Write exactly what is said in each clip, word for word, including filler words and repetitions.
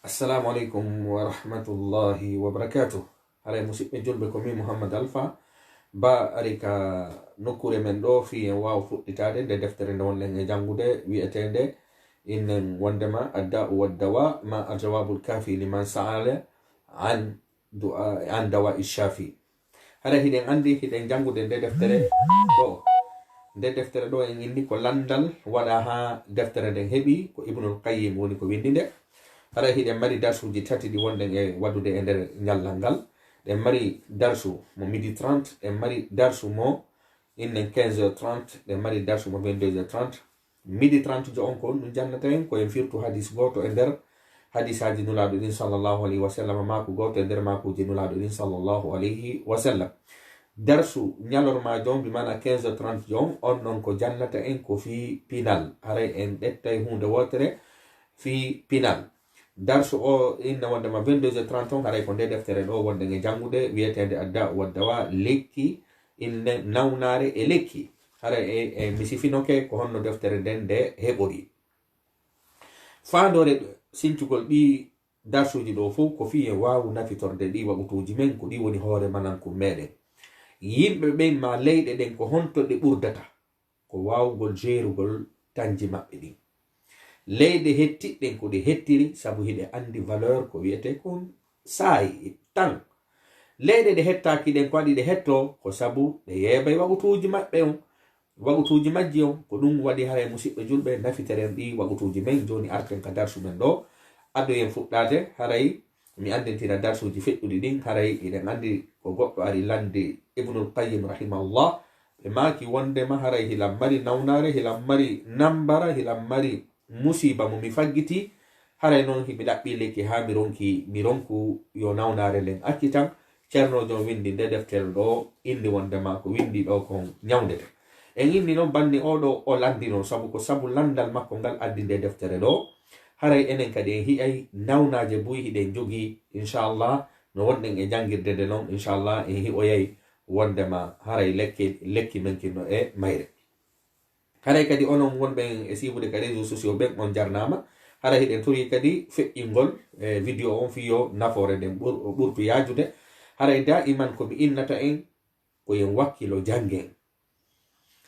Assalamu aleykum wa rahmatullahi wa barakatuh. Haray musidɓe julɓe, ko min Muhammad Alpha Ba ari ka nokkuure men ɗo fii en waawa fuɗɗitaade nde deftere nde wonɗen e janngude wi'eteende innen wonndema Adda'u wa Dawa ma al jawabul kafi liman sa'ala an du'a, an dawa ishafi. Haray hiɗen anndi, hiɗen janngude nde deftere ɗo. Nde deftere ɗo en inni ko lanndal waɗa haa deftere nden heɓi, ko Ibnul Qayyim woni ko winndi nde. Haray hiɗen mari darsuuji tati ɗi wonɗen e waɗude e nder ñallal ngal. Ɗen mari darsu mo midi trente, ɗen mari darsu mo innen quinze heures trente, ɗen mari darsu mo vingt-deux heures trente. Midi trente jo on ko honɗum jannata en? Ko en firtu hadis gooto e nder hadisaaji Nulaaɗo ɗin sallallahu alayhi wa sallam, maaku gooto e nder maakuuji Nulaaɗo ɗin sallallahu alayhi wa sallam. Darsu ñalorma jo on, bi maana quinze heures trente jo on, on non ko jannata en ko fii pinal. Haray en ƴettay huunde wootere fii pinal. Darsu o inna wonndema vingt-deux heures trente on, haray ko nde deftere ɗo wonɗen e janngude, wi'eteende Adda'u wa Dawa, lekki, inne nawnaare e lekki. Haray e, e mi sifinoke ko honno deftere nden nde heɓori. Faandoore sincugol ɗi darsuuji ɗo fow ko fii en waawu nafitorde ɗi waqutuuji men, ko ɗi woni hoore manankun meɗen. Yimɓe ɓen maa leyɗe ɗen, ko honto ɗe ɓurdata? Ko waawugol jeerugol tanji maɓɓe ɗin. Leyɗe hettiɗɗen ko ɗe hettiri, sabu hiɗe anndi valeur ko wi'etee kon saayi, tan. Leyɗe ɗe hettaaki ɗen ko waɗi ɗe hettoo, ko sabu ɗe yeebay waqutuuji maɓɓe on, waqutuuji majji on. Ko ɗum waɗi haray musidɓe julɓe nafiteren ɗi waqutuuji men. Jooni arten ka darsu men ɗo. Ado yen fuɗɗaade, haray mi anndintira darsuuji feƴƴuɗi ɗin. Haray hiɗen anndi ko goɗɗo ari lanndi Ibnul Qayyim rahimahullah, ɓe maaki wonndema haray hilan mari nawnaare, hilan mari nambara, hilan mari musiiba mo mi faggiti. Haray non himi ɗaɓɓi lekki haa mi ronki, mi ronku yo nawnaare nden accitan. Ceernoojo on winndi nde deftere ɗo, inni wonndema ko winndi ɗo kon ñawndete. En inni non banni oo ɗo o lanndino, sabu ko sabu lanndal makko ngal addi nde deftere ɗo. Haray enen kadi en hi'ay nawnaaje buy hiɗen jogii, inchallah, no wonɗen e janngirde nde non, inchallah, en hi'oyay wonndema haray lekki, lekki men kin no e mayre. Haray kadi onon wonɓe e siibude ka réseaux sociaux ɓen, on jarnaama. Haray hiɗen torii kadi feƴƴingol, e, vidéo on fii yo nafoore nden ɓur-, ɓurtu yaajude. Haray daa'iman ko mi innata en, ko yen wakkilo janngen.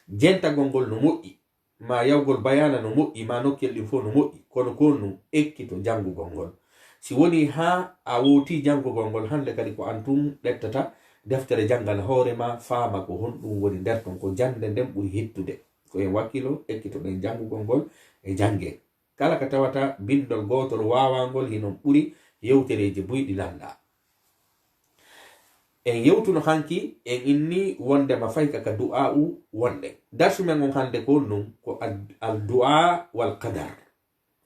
Jentagol ngol no moƴƴi, maa yawgol bayaana no moƴƴi, maa nokkel ɗin fow no moƴƴi, kono ko honɗum? Ekkito janngugol ngol. Si wonii haa a wootii janngugol ngol, hannde kadi ko an tun ƴettata deftere, janngana hoore maa, faama ko honɗum woni nder ton, ko jannde nden ɓuri hittude. Ko en wakkilo, ekkitoɗen janngugol ngol e janngen. Kala ka tawata binndol gootol waawangol, hinon ɓuri yewtereeji buy ɗi lanndaa. En yewtuno hanki, en inni wonndema fay ka, ka du'aa'u wonɗen. Darsu men on hannde ko honɗum? Ko ad-, al du'a wal qadar.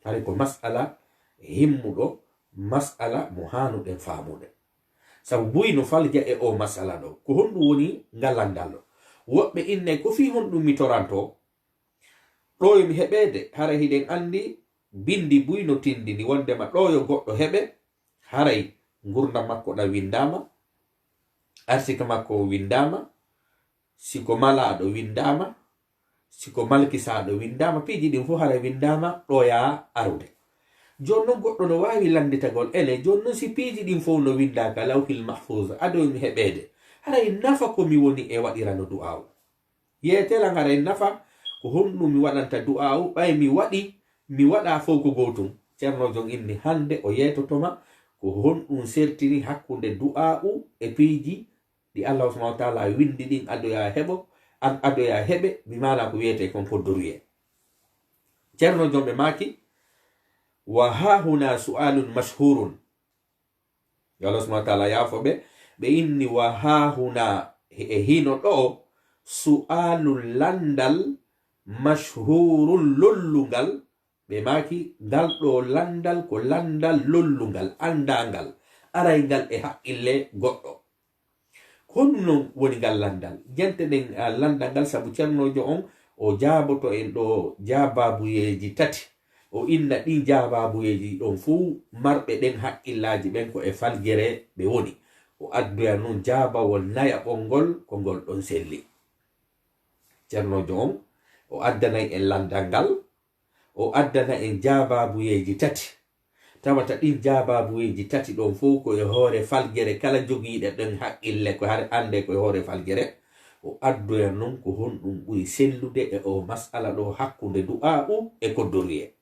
Hari ko mas'ala himmuɗo, mas'ala mo haanuɗen faamude. Sabu buy no falja e o mas'ala ɗo. Ko honɗum woni ngal lanndal ɗo? Woɓɓe innay ko fii honɗum mi toranto? Ɗo yo mi heɓeede, hara hiɗen anndi binndi buy no tinndini wonndema ɗo yo goɗɗo heɓe, haray ngurndan makko ɗan winndaama, arsike makko on winndaama, si ko malaaɗo winndaama, si ko malkisaaɗo winndaama, piiji ɗin fow haray winndaama ɗo yaa arude. Jooni non goɗɗo no waawi lannditagol, ene, jooni non si piiji ɗin fow no winndaa ka Lawhil Mahfuuz, ado yo mi heɓeede, haray nafa ko mi woni e waɗirano du'aawu? Yeetee lan haray nafa ko honɗum mi waɗanta du'aawu, ɓay mi waɗi, mi waɗaa fow ko gootum. Ceernoojo on inni hannde o yeetoto ma ko honɗum sertini hakkunde du'aawu e piiji ɗi Allaahu subhaanahu wa ta'aalaa winndi ɗin adoyaa heɓo, an-, adoyaa heɓe, bi maanaa ko wi'etee kon ko duruyee. Ceernoojo on ɓe maaki, wa haahunaa su'aalun mashhuurun. Yo Allah subhaanahu wa ta'aalaa yaafo ɓe. Ɓe inni, wa haahunaa, e hino ɗo, su'aalun, lanndal, mashhuurun, lollungal. Ɓe maaki, ngal ɗo lanndal ko lanndal lollungal, anndaangal, arayngal e haqqille goɗɗo. Ko honɗum non woni ngal lanndal? Jenten ɗen, ah, lanndal ngal, sabu ceernoojo on o jaaboto en ɗo jaabaabuyeeji tati. O inna ɗin jaabaabuyeeji ɗon fow, marɓe ɗen haqqillaaji ɓen ko e faljere ɓe woni. O addoya non jaabawol nayaɓol ngol, ko ngol ɗon selli. Ceernoojo on, o addanay en lanndal ngal, o addana en jaabaabuyeeji tati. Tawata ɗin jaababuyeeji tati ɗon fow ko e hoore faljere, kala jogiiɗo ɗen haqqille ko hari annde ko e hoore faljere, o addoya non ko honɗum ɓuri sellude e o mas'ala ɗo hakkunde du'aa'u e koddoruyee.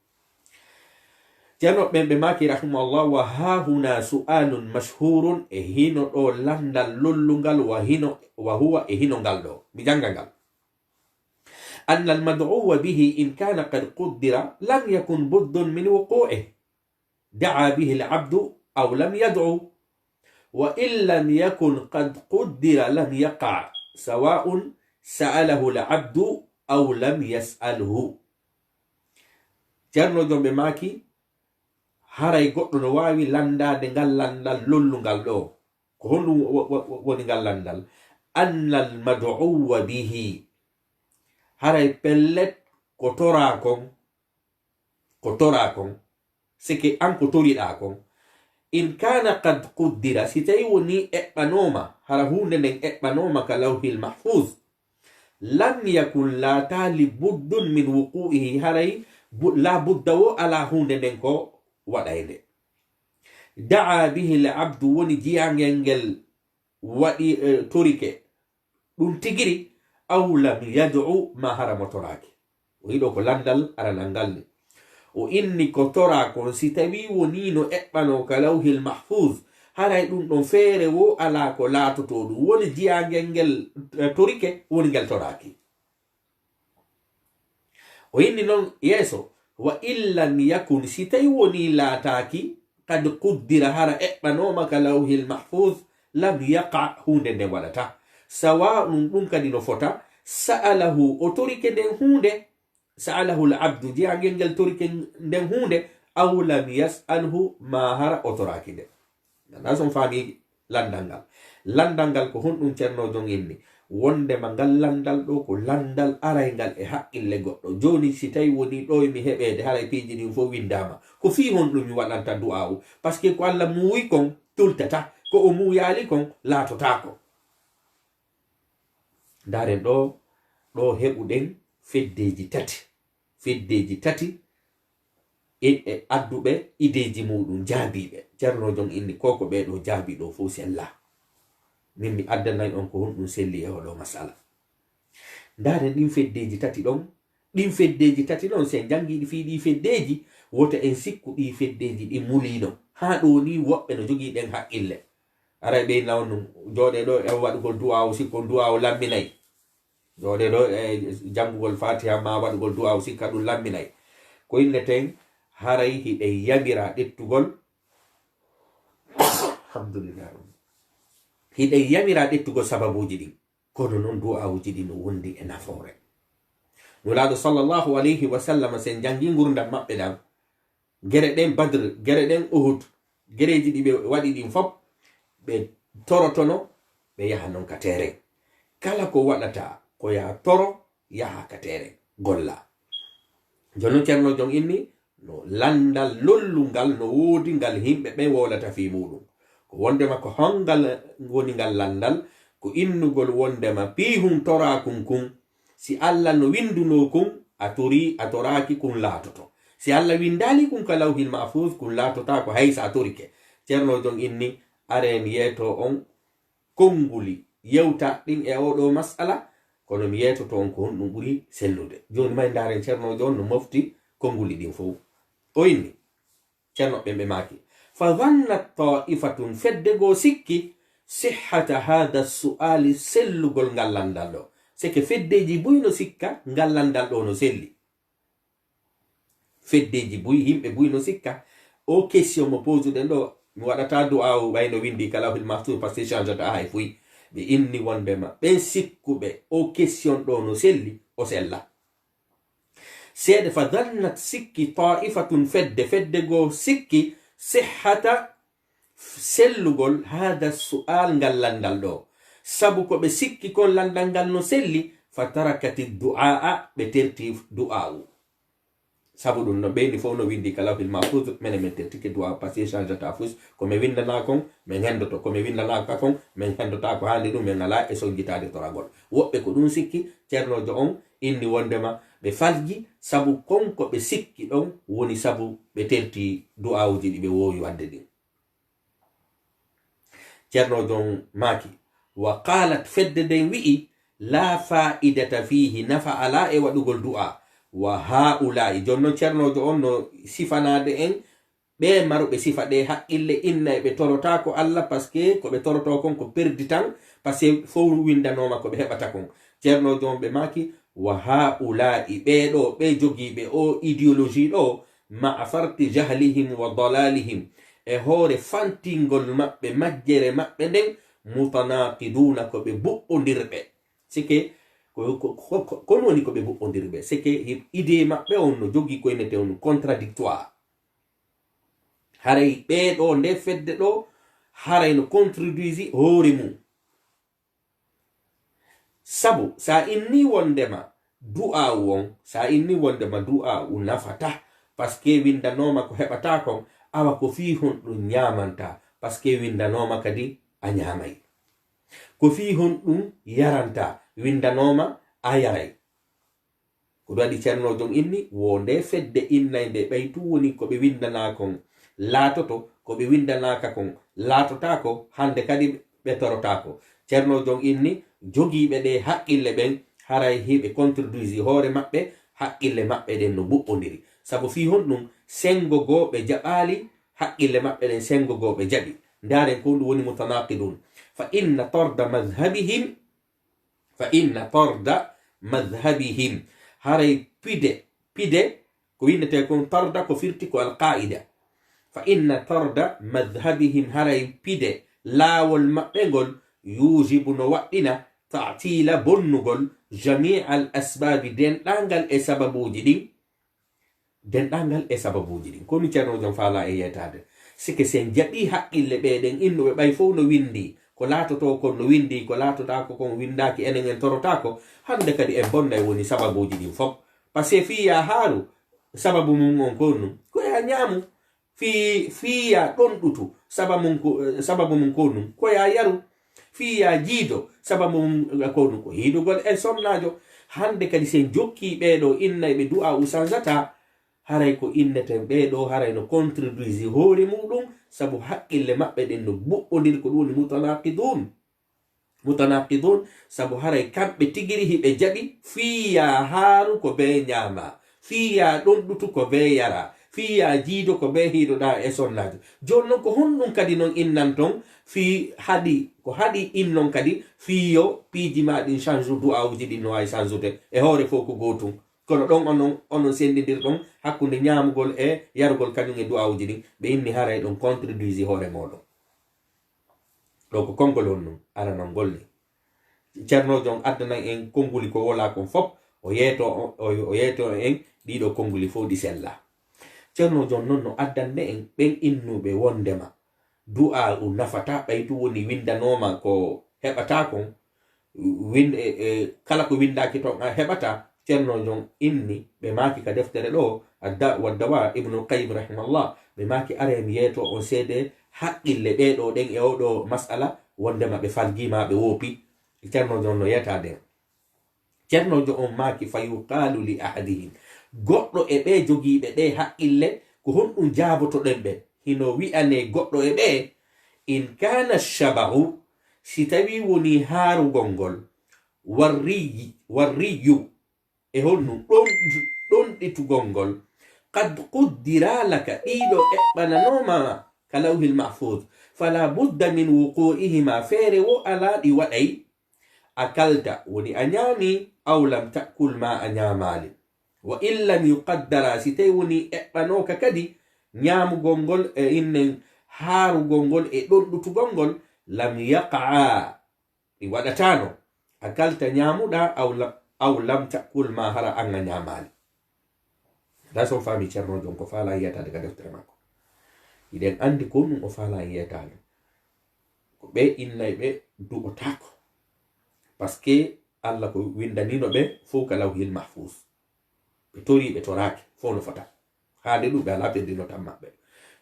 Ceerno ɓen ɓe maaki rahimahullah, "Wa hahuna su'alun mashhurun", e hino ɗo lanndal lollungal, "wa hino, wa huwa", e hino ngal ɗo. Mi jannga ngal. "Anna al-mad'uwwa bihi in kana qad quddira lam yakun buddun min wuqu'ihi. Da'a bihi al-'abdu aw lam yad'u. Wa in lam yakun qad quddira lam yaqa', sawa'un sa'alahu al-'abdu aw lam yas'alhu." Ceerno joom ɓe maaki, haray goɗɗo no waawi lanndaade ngal lanndal lollungal ɗo. Ko honɗum wo-, wo-, wo-, woni ngal lanndal? "Annal mad'uwwa bihi." Haray pellet ko toraa kon, ko toraa kon, seke an ko toriɗaa kon. "In kana qad quddira", si tawi woni eɓɓanooma, hara huunde nden eɓɓanooma ka lawhil mahfuz, "lam yakun", laataali, "buddun min wuqu'ihi", haray bu-, la budda wo alaa huunde nden ko waɗaynde. "Da'a bihi al-'abdu", woni jiyaangel ngel waɗi, eh, torike, ɗum tigiri, "aw lam yad'u", ma hara mo toraaki. O yiɗo ko lanndal aranal ngal ni. O inni ko toraa kon, si tawi woni no eɓɓanoo ka lawhil mahfuz, haray ɗum ɗon feere wo alaa ko laatotoo ɗum. Woni jiyaangel ngel, eh, torike, woni ngel toraaki. O inni non yeeso, "Wa in lam yakun", si tawi woni laataaki, "qad quddira", hara eɓɓanooma ka lawhil mahfuz, "lam yaqa", huunde nden waɗata. "Sawa'un", ɗum kadi no fota, "sa'alahu", o torike nden huunde, "sa'alahu al-'abdu", jiyaangel ngel torike nden huunde, "aw lam yas'alhu", ma hara o toraaki nde. Ganda son faami lanndal ngal. Lanndal ngal ko honɗum Ceerno Jon inni? Wondema ngal lanndal ɗo ko lanndal arayngal e haqqille goɗɗo. Jooni si tawi woni ɗo e mi heɓeede, haray piiji ɗin fof winndaama. Ko fii honɗum mi waɗanta du'aawu? Parce que ko Alla muuyi kon tultata, ko o muuyaali kon laatotaako. Ndaaren ɗo, ɗo heɓuɗen feddeeji tati. Feddeeji tati e, e adduɓe ideeji muɗum, jaabiiɓe. Ceerno Jon inni ko ko ɓee ɗo jaabi ɗo fof sella. Min mi addanay on ko honɗum selli e oɗo masala. Ndaaren ɗin feddeeji tati ɗon. Ɗin feddeeji tati ɗon, si en janngi ɗi fii ɗi feddeeji, wota en sikku ɗi feddeeji ɗi muliino. Haa ɗo ni woɓɓe no jogii ɗen haqqille. Aray ɓe naw ɗum, jooɗe ɗo e waɗugol du'aawu, sikko du'aawu lamminay. Jooɗe ɗo e janngugol Fatiha ma waɗugol du'aawu, sikka ɗum lamminay. Ko inneten, haray hiɗen yamira ɗettugol. Alhamdulillah. Hiɗen yamira ɗettugol sababuuji ɗin. Kono non du'aawuji ɗin no wondi e nafoore. Nulaaɗo sallallahu alayhi wa sallam, sen janngi ngurndan maɓɓe ɗan, gere ɗen Badr, gere ɗen Uhud, gereeji ɗi ɓe waɗi ɗin fop, ɓe torotono, ɓe yaha non ka teeren. Kala ko waɗata, ko yaa toro, yaha ka teeren, golla. Jooni non Ceerno Jon inni, no lanndal lollungal no woodi ngal yimɓe ɓen wowlata fii muɗum. Ko wondema ko hongal woni ngal lanndal? Ko innugol wondema piihun toraakun kun, si Alla no winndunoo kun, a torii, a toraaki, kun laatoto. Si Alla winndaali kun ka Lawhil Mahfuuz, kun laatotaako hay si a torike. Ceerno Jon inni, aree mi yeetoo on konnguli yewta ɗin e oo ɗoo masala, kono mi yeetoto on ko honɗum ɓuri sellude. Jooni may ndaaren Ceerno Jon no mofti konnguli ɗin fow. O inni, Ceerno ɓen ɓe maaki, "Fa dhannat taa'ifatun", fedde goo sikki, "sihhata haadha su'aali", sellugol ngal lanndal ɗo. Seke feddeeji buy no sikka ngal lanndal ɗo no selli. Feddeeji buy, yimɓe buy no sikka. O question mo posuɗen ɗo, mi waɗata du'aawu ɓay no winndi ka Lawhil Mahfuuz, parce que changeata hay fuy. Ɓe inni wondema ɓen sikkuɓe o question ɗo no selli, o sella. Seede, "Fa dhannat", sikki, "taa'ifatun", fedde, fedde goo sikki, "sihhata", sellugol, "haadha su'aal", ngal lanndal ɗo. Sabu ko ɓe sikki kon lanndal ngal no selli, "fa tarakati du'aa'a", ɓe terti du'aawu. Sabu ɗum no ɓeyni fof no winndi ka Lawhil Mahfuuz, menen men tertike du'aawu, parce que changeata fuus, ko mi winndanaa kon, men henndoto, ko mi winndanaa ka kon, men henndotaako, haali ɗum men alaa e sonjitaade toragol. Woɓɓe ko ɗum sikki, ceernoojo on inni wondema ɓe falji sabu kon ko ɓe sikki ɗon woni sabu ɓe terti du'aawuji ɗi ɓe woowi wadde ɗin. Ceernoojo on maaki, wa qaalat, fedde nden wi'i, la fa'idata fiihi, nafa alaa e waɗugol du'a. Wa ha'ula'i, jooni non ceernoojo on no sifanaade en ɓe maruɓe sifa ɗe haqqille, inna e ɓe torotaako Allah, parce que ko ɓe torotoo kon ko perdi tan, parce que fow winndanooma ko ɓe heɓata kon. Ceernoojo on ɓe maaki, wa ha'ula'i, ɓee ɗoo, ɓe jogiiɓe o idéologie ɗoo, ma'a farti jahlihim wa dalalihim, e hoore fantingol maɓɓe, majjere maɓɓe nden, mutanaqiduna, ko ɓe buɓɓondirɓe. C'est que ko, ko, ko, ko, ko woni ko ɓe buɓɓondirɓe? C'est que hi-, idée maɓɓe on no jogii ko innete on contradictoire. Haray ɓee ɗoo, nde fedde ɗoo, haray no contredire hoore mum. Sabu, sa inni wondema du'aa'u on, sa inni wondema du'aa'u nafata, parce que winndanooma ko heɓata kon, awa ko fii honɗum ñaamanta, parce que winndanooma kadi a ñaamay. Ko fii honɗum yaranta, winndanooma a yaray. Ko ɗum waɗi ceernoojo on inni, wo nde fedde innay nde ɓay tun woni ko ɓe winndanaa kon laatoto, ko ɓe winndanaaka kon laatotaako, hannde kadi ɓe torotaako. Ceernoojo on inni, jogiiɓe ɗe haqqille ɓen, haray hiɓe contredire hoore maɓɓe, haqqille maɓɓe ɗen no buɓɓondiri. Sabu fii honɗum? Senngo goo ɓe jaɓaali haqqille maɓɓe ɗen, senngo goo ɓe jaɓi. Ndaaren ko ɗum woni mutanaqidun. Fa inna tarda madhhabihim, fa inna tarda madhhabihim. Haray pide, pide, ko winnetee kon tarda, ko firti ko alqaa'ida. Fa inna tarda madhhabihim, haray pide laawol maɓɓe ngol, yujibu, no waɗɗina, ta'tila, bonnugol, jami' al asbaabi, denɗangal e sababuuji ɗin, denɗangal e sababuuji ɗin. Ko ɗum ceernoojo on faalaa en yeetaade. Sike si en jaɓii haqqille ɓee ɗen innuɓe ɓay fow no winndii, ko laatotoo kon no winndii, ko laatotaako kon winndaaki, enen en torotaako, hannde kadi en bonnay woni sababuuji ɗin fow. Parce que fii yaa haaru, sababu mum on ko ɗum, ko yaa ñaamu. Fii, fii yaa ɗonɗutu, sababu mum ko, eh, sababu mum ko ɗum, ko yaa yaru. Fii yaa jiido, sababu mum ko ɗum, ko hiidugol e sonnaajo. Hannde kadi si en jokkii ɓee ɗoo innay ɓe du'aa'u sanzataa, haray ko inneten ɓee ɗoo, haray no contredire hoore muɗum, sabu haqqille maɓɓe ɗen no buɓɓondiri, ko ɗum woni mutanaqidun. Mutanaqidun, sabu haray kamɓe tigiri hiɓe jaɓi, fii yaa haaru ko bee ñaama, fii yaa ɗonɗutu ko bee yara, fii yaa jiido ko bee hiidoɗaa e sonnaajo. Jooni non ko honɗum kadi non innan ton, fii haɗi, ko haɗi innon kadi, fii yo piiji maa ɗin change, du'aawuji ɗin no waawi change-ude e hoore fow ko gootum. Kono ɗon onon, onon senndindirɗon hakkunde ñaamugol e yarugol kañum e du'aawuji ɗin, ɓe inni haray ɗon contredire hoore mooɗon. Ɗo ko konngol honɗum? Aranol ngol ni. Ceernoojo on addanan en konnguli ko wolaa kon fow, o yeeto, o, o, o yeeto en ɗiɗo konnguli fow ɗi sellaa. Ceernoojo on non no addanne en ɓen innuɓe wonndema du'aa'u nafataa, ɓay tun woni winndanooma ko heɓataa kon, win-, e, e, kala ko winndaaki ton a heɓataa. Ceernoojo on inni, ɓe maaki ka deftere ɗoo, Adda wa Dawa, Ibnul Qayyim rahimahullah, ɓe maaki, aree mi yeeto on seedee haqqille ɓee ɗoo ɗen e oo ɗoo mas'ala, wonndema ɓe faljiima, ɓe woopi. Ceernoojo on no yeetaade en. Ceernoojo on maaki, fa yuqaalu li ahadihim, goɗɗo e ɓee jogiiɓe ɗee haqqille, ko honɗum jaabotoɗen ɓe? Hino wi'anee goɗɗo e ɓee, in kaana shabahu, si tawii wonii haarugol ngol, warriyi, warriyu, e honɗum ɗon, ɗonɗitugol ngol, qad quddira laka, ɗiɗo eɓɓananooma ma ka lawhil mahfuz, fala budda min wuqu'ihima, feere wo alaa ɗi waɗay, akalta, woni a ñaami, aw lam ta'kul, ma a ñaamaali. Wa in lam yuqaddara, si tawi woni eɓɓanooka kadi, ñaamugol ngol e innen haarugol ngol e ɗonɗutugol ngol, lam yaqa'a, ɗi waɗataano. Akalta, ñaamuɗaa, aw la-, aw lam ta'kul, ma hara an a ñaamaali. Ndaa si on faami ceernoojo on ko faalaa yeetaade ka deftere makko. Hiɗen anndi ko ɗum o faalaa yeetaade. Ko ɓe innay ɓe du'otaako. Parce que Alla ko winndaniino ɓe fow ka lawhil mahfuz. Ɓe torii, ɓe toraaki, fow no fota. Haade ɗum ɓe alaa perdino tan maɓɓe.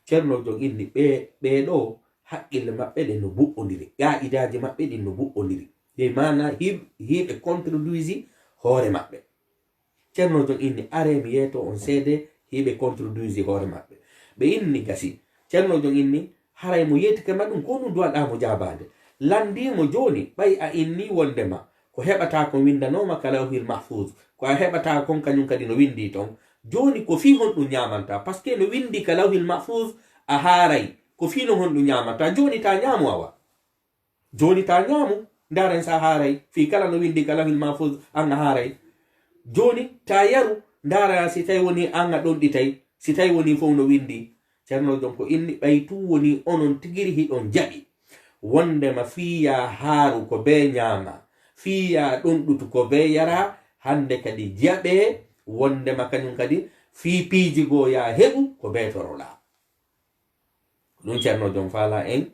Ceernoojo on inni ɓe, ɓee ɗoo haqqille maɓɓe ɗen no buɓɓondiri. Qaa'idaaji maɓɓe ɗin no buɓɓondiri. Ɓe maana hi-, hiɓe contredire hoore maɓɓe. Ceerno Jon inni, "Are mi yeeto on seede, hiɓe contredire hoore maɓɓe." Ɓe inni, "Gasi." Ceerno Jon inni, "Haray mo yeetike ma ɗum, ko ɗum duwaɗa mo jaabaade?" Lanndii mo, "Jooni, ɓay a inni wonndema ko heɓata kon winndanooma ka Lawhil Mahfuuz, ko a heɓata kon kañum kadi no winndii ton. Jooni, ko fii honɗum ñaamanta? Par ce que no winndii ka Lawhil Mahfuuz, a haaray. Ko fii no honɗum ñaamanta? Jooni, ta ñaamu awa." Jooni ta ñaamu, ndaaren sa haaray. Fii kala no winndi ka Lawhil Mahfuuz, an a haaray. Jooni ta yaru, ndaara si tawi woni an a ɗonɗitay, si tawi woni fof no winndi. Ceerno Jon ko inni, ɓay tun woni onon tigiri hiɗon jaɓi wonndema fii yaa haaru ko bee ñaama, fii yaa ɗonɗutu ko bee yara, hannde kadi jaɓee wonndema kañum kadi fii piiji goo yaa heɓu ko bee toroɗaa. Ɗum Ceerno Jon faala en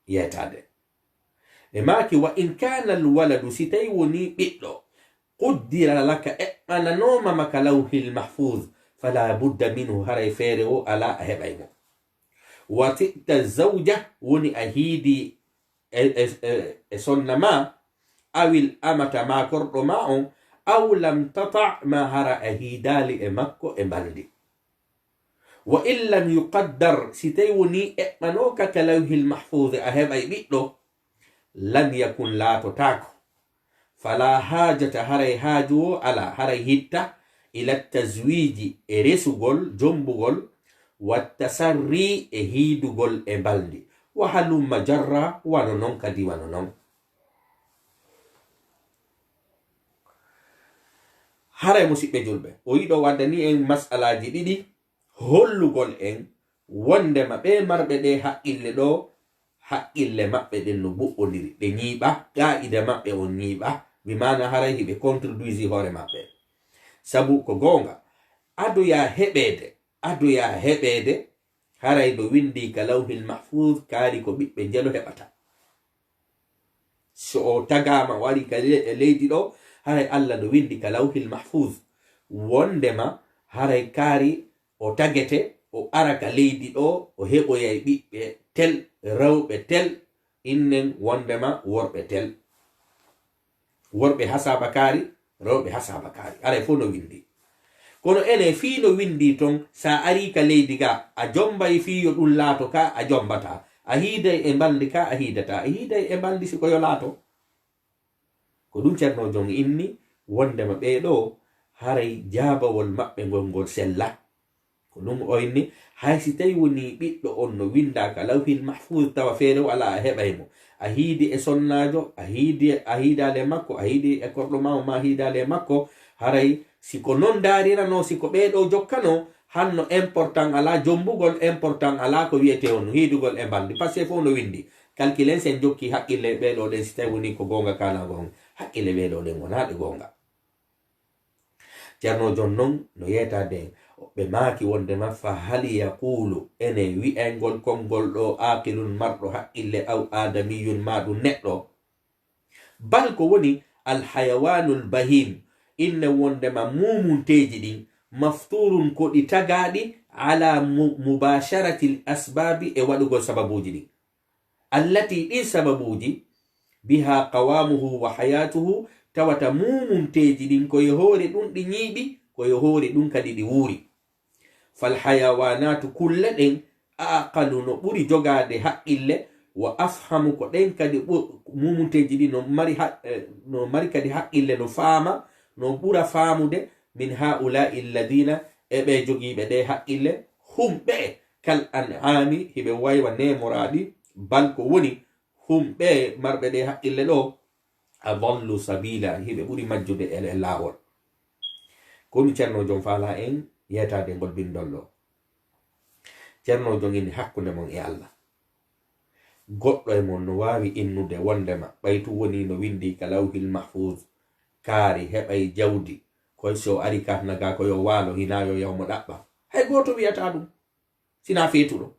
yeetaade. Ɓe maaki, "Wa in kaana al waladu, si tawi woni ɓiɗɗo, quddira laka, eɓɓananooma ma ka Lawhil Mahfuuz, fala budda minhu, haray feere o alaa a heɓay mo. Wa ti'ta zawja, woni a hiidi e, e, e, e sonna ma, awil amata ma korɗo ma on, aw lam tata ma, hara a hiidaali e makko e mbalndi. Wa in lam yuqaddar, si tawi woni eɓɓanooka ka Lawhil Mahfuuz a heɓay ɓiɗɗo, lam yakun, laatotaako. Fala haajata, haray haaju o alaa, haray hitta, ila tazwiiji, e resugol, jombugol, wa tasarri, e hiidugol e mbalndi. Wa halumma jarra, wano non kadi wano non." Haray, musiɓɓe julɓe, o yiɗo waddani en masalaaji ɗiɗi, hollugol en wonndema ɓee marɓe ɗee haqqille ɗoo, haqqille maɓɓe ɗen no buɓɓondiri, ɗe ñiiɓa, qaa'ida maɓɓe on ñiiɓa, bi maana haray hiɓe contredire hoore maɓɓe. Sabu ko goonga, adoyaa heɓeede, adoyaa heɓeede, haray no winndii ka Lawhil Mahfuuz, kaari ko ɓiɓɓe njelo heɓata. So o tagaama, o ari ka le-, e leydi ɗoo, haray Alla no winndi ka Lawhil Mahfuuz wonndema haray kaari o tagete, o ara ka leydi ɗoo, o heɓoyay ɓiɓɓe tel, rewɓe tel, innen wonndema worɓe tel. Worɓe hasaaba kaari, rewɓe hasaaba kaari. Haray fof no winndi. Kono enen fii no winndi ton, sa ari ka leydi ga, a jombay fii yo ɗum laato ka, a jombata. A hiiday e mbalndi ka, a hiidata. A hiiday e mbalndi si ko yo laato. Ko ɗum Ceerno Jon inni, wonndema ɓee ɗoo, haray jaabawol maɓɓe ngol, ngol sella. Ko ɗum o inni, hay si tawi wonii ɓiɗɗo on no winndaa ka Lawhil Mahfuuz, tawa feere o alaa a heɓay mo. A hiidi e sonnaajo, a hiidi, a hiidaali e makko, a hiidi e korɗo ma o, ma hiidaali e makko, haray si ko non ndaariranoo, si ko ɓee ɗoo jokkanoo, hanno important alaa, jombugol important alaa, ko wiyetee on hiidugol e mbalndi. Parce que fof no winndi. Calculen sen jokki haqqille ɓee ɗoo ɗen, si tawi wonii ko goonga kaanaa goonga, haqqille ɓee ɗoo ɗen wonaa ɗe goonga. Ceerno Jon non no yeetaade en, ɓe maaki wonndema, "Fa hal yaqulu, ene wi'ayngol konngol ɗoo aaqilun marɗo haqqille aw aadamiyun maa ɗum neɗɗo?" Bal ko woni al hayawaanul bahiim, inne wonndema muumunteeji ɗin, maftuurun ko ɗi tagaaɗi ala mu-, mubaasharatil asbaabi e waɗugol sababuuji ɗin. Allati ɗin sababuuji, biha qawamuhu wa hayatuhu, tawata muumunteeji ɗin ko e hoore ɗum ɗi ñiiɓi, ko e hoore ɗum kadi ɗi wuuri. Fal hayawanatu kulle ɗen, aqalu no ɓuri jogaade haqqille, wa afhamu ko ɗen kadi ɓu-, muumunteeji ɗin no mari ha-, eh, no mari kadi haqqille no faama, no ɓura faamude, min haula'i alladina e ɓe jogiiɓe ɗe haqqille, hum ɓe kal an'ami hiɓe waywa neemoraaɗi, bal ko woni hum ɓe marɓe ɗe haqqille ɗo, adallu sabila hiɓe ɓuri majjude e, e laawol. Kono Ceerno Jon faala en yeetaade ngol bindol ɗo. Ceerno Jon inni hakkunde mon e Allah. Goɗɗo e mon no waawi innude wondema ɓay tun woni no windi ka Lawhil Mahfuz, kaari heɓay jawdi, koy so ari kahna ga ko yo waalo, hinaa yo yaw mo ɗaɓɓa. Hay gooto wi'ataa ɗum, sinaa feetuɗo.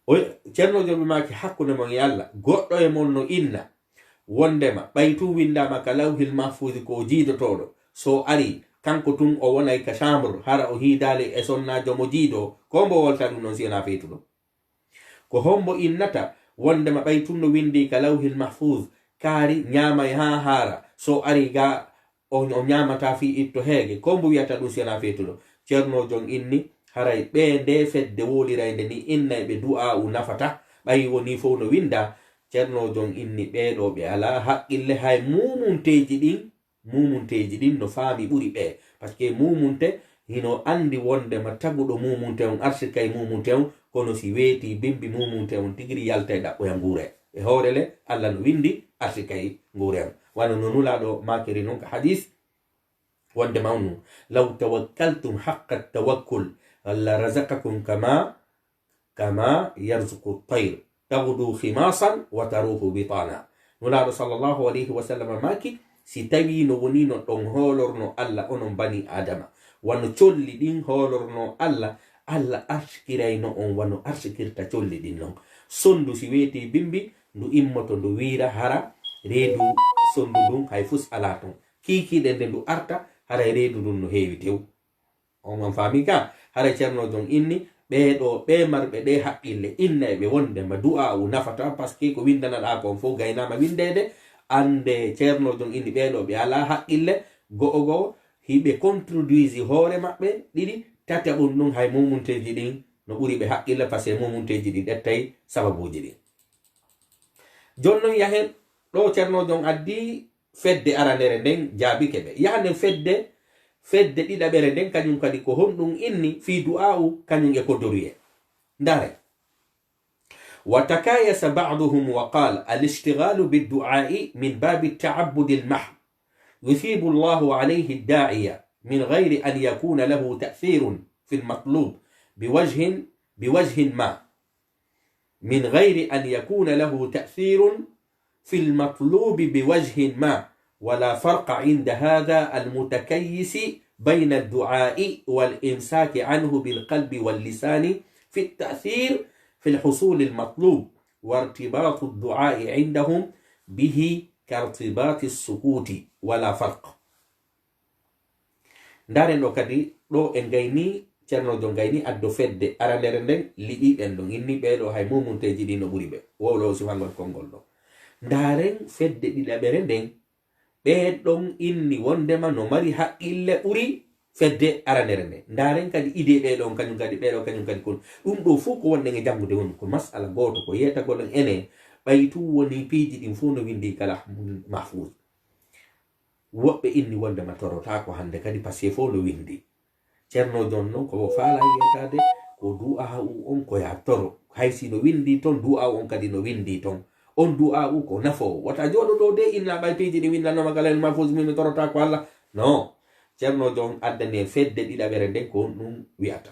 O, Ceerno Jon maaki hakkunde mon e Allah, goɗɗo e mon no inna wondema ɓay tun windaama ka Lawhil Mahfuz ko o jiidotooɗo, so ari kanko tun o wonay ka chambre, hara o hiidaali e sonnaajo mo jiidoo, ko mbo wolta ɗum ɗon si wonaa feetuɗo? Ko hombo innata wondema ɓay tun no windi ka Lawhil Mahfuz, kaari ñaamay haa haara, so ari ga on o ñaamata fii itto heege, ko mbo wiyata ɗum si wonaa feetuɗo. Ceerno Jon inni, haray ɓe nde fedde woolirayde ni innay ɓe du'aa'u nafata, ɓay woni fow no winnda. Ceerno Jon inni, ɓee ɗoo ɓe alaa haqqille, hay muumunteeji ɗin, muumunteeji ɗin no faami ɓuri ɓe. Parce que muumunte hino anndi wondema taguɗo muumunte on, arsikay muumunte on, kono si weetii bimbi muumunte on tigiri yaltay ɗaɓɓoya nguure. E hoore le, Alla no winndi arsikay nguure on. Wano no Nulaaɗo maakiri non ka hadiis, wondema on, "Law tawakkaltum haqqa tawakkul, la razaqakum kama, kama yarzuqu tayr, taghdu khimasan wa taruhu bitana." Nulaaɗo sallallahu alayhi wa sallam maaki, si tawii no wonii no ɗon hoolorno Alla onon bani Aadama, wano colli ɗin hoolorno Alla, Alla arsikirayno on wano arsikirta colli ɗin non. Sonndu si weetii bimbi, ndu immoto ndu wiira hara reedu sonndu ndun hay fus alaa ton. Kiikiiɗe nde ndu arta, haray reedu ndun no heewi tew. On, on faami ka? Haray Ceerno Jon inni, ɓee ɗoo, ɓee marɓe ɗee haqqille, innay ɓe wondema du'aa'u nafata, parce que ko winndanaɗaa kon fow gaynaama winndeede. Annde Ceerno Jon inni, ɓee ɗoo ɓe alaa haqqille, go'o go'o, hiɓe contredire hoore maɓɓe, ɗiɗi, tataɓun ɗun hay muumunteeji ɗin no ɓuri ɓe haqqille, parce que muumunteeji ɗin ƴettay sababuuji ɗin. Jon non yahen ɗoo Ceerno Jon addi fedde aranere nden jaabike ɓe. Yaha nden fedde, fedde ɗiɗaɓere nden kañum kadi ko honɗum inni fii du'aa'u kañum e ko doruyee. Ndaare. وتكايس بعضهم وقال: الاشتغال بالدعاء من باب التعبد المحض، يثيب الله عليه الداعي من غير أن يكون له تأثير في المطلوب بوجه، بوجه ما، من غير أن يكون له تأثير في المطلوب بوجه ما، ولا فرق عند هذا المتكيس بين الدعاء والإمساك عنه بالقلب واللسان في التأثير في الحصول المطلوب، وارتباط الدعاء عندهم به كارتباط السكوت، ولا فرق. Ndaaren ɗoo kadi, ɗoo en gayni, Ceerno Jon gayni addo fedde aranere nden, liɓi ɓen ɗon, inni ɓee ɗoo hay muumunteeji ɗin no ɓuri ɓe. Wowlo o sifangol konngol ɗoo. Ndaaren fedde ɗiɗaɓere nden, ɓee ɗon inni wondema no mari haqqille ɓuri fedde aranere nden. Ndaaren kadi idee ɓee ɗon, kañum kadi, ɓee ɗoo kañum kadi kon. Ɗum ɗoo fow ko wonɗen e janngude woni ko mas'ala gooto, ko yeetagol en ene, ɓay tun woni piiji ɗin fow no winndi ka Lawhul Mahfuuz. Woɓɓe inni wondema torotaako hannde kadi, parce que fow no winndi. Ceerno Jon non ko o faalaa yeetaade ko du'aa'u on ko yaa toro. Hay si no winndi ton, du'aa'u on kadi no winndi ton. On du'aa'u ko nafoowo. Wota jooɗo ɗoo de inna ɓay piiji ɗi winndanoma ka Lawhul Mahfuuz, min mi torotaako Alla. Non. Ceerno Jon addani en fedde ɗiɗaɓere nden ko ɗum wi'ata.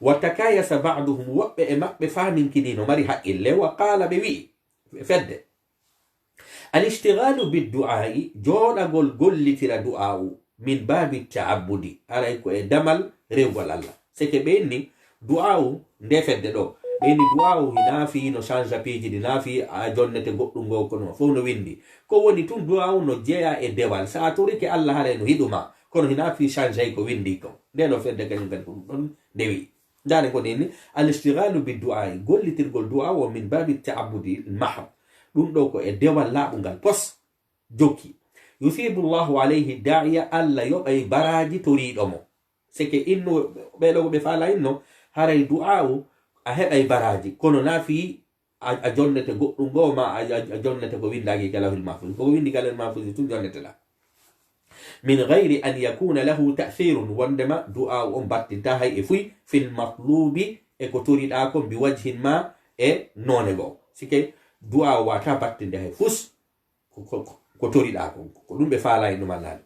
وتكايس بعضهم, woɓɓe e maɓɓe faaminkini no mari haqqille, وقال, ɓe wi'i, fedde. الاشتغال بالدعاء, jooɗagol gollitira du'aa'u, من باب التعبد, haray ko e damal rewgol Alla. Seke ɓe inni du'aa'u nde fedde ɗoo. Ɓe inni du'aa'u hinaa fii no change piiji ɗi, hinaa fii a jonnete goɗɗum ngoo, kono fow no winndi. Ko woni tun du'aa'u no jeyaa e dewal. Sa torike Alla haray no hiɗuma, kono hinaa fii change ko winndi kon. Nde ɗoo fedde kañum kadi ko ɗum ɗon nde wi'i. Ndaare ko nde inni, الاستغلال بالدعاء, gollitirgol du'aa'u o من باب التعبد المحض. Ɗum ɗoo ko e dewal laaɓungal pos jokki. يثيب الله عليه الداعي, Alla yoɓay baraaji toriiɗo mo. Seke inno, ɓee ɗoo ko ɓe faalaa inno, haray du'aa'u a heɓay baraaji, kono naa fii a, a jonnete goɗɗum ngoo ma a, a, a jonnete ko winndaaki ka Lawhul Mahfuuz. Ko winndi ka Lawhul Mahfuuz tun jonneteɗaa. من غير أن يكون له تأثير, wondema du'aa'u on battintaa hay e fuy, في المطلوب, e ko toriɗaa kon, بوجه ما, e noone goo. Sike du'aa'u waawataa battinde hay fus ko, ko, ko, ko toriɗaa kon. Ko ɗum ɓe faalaa e ɗum Alla.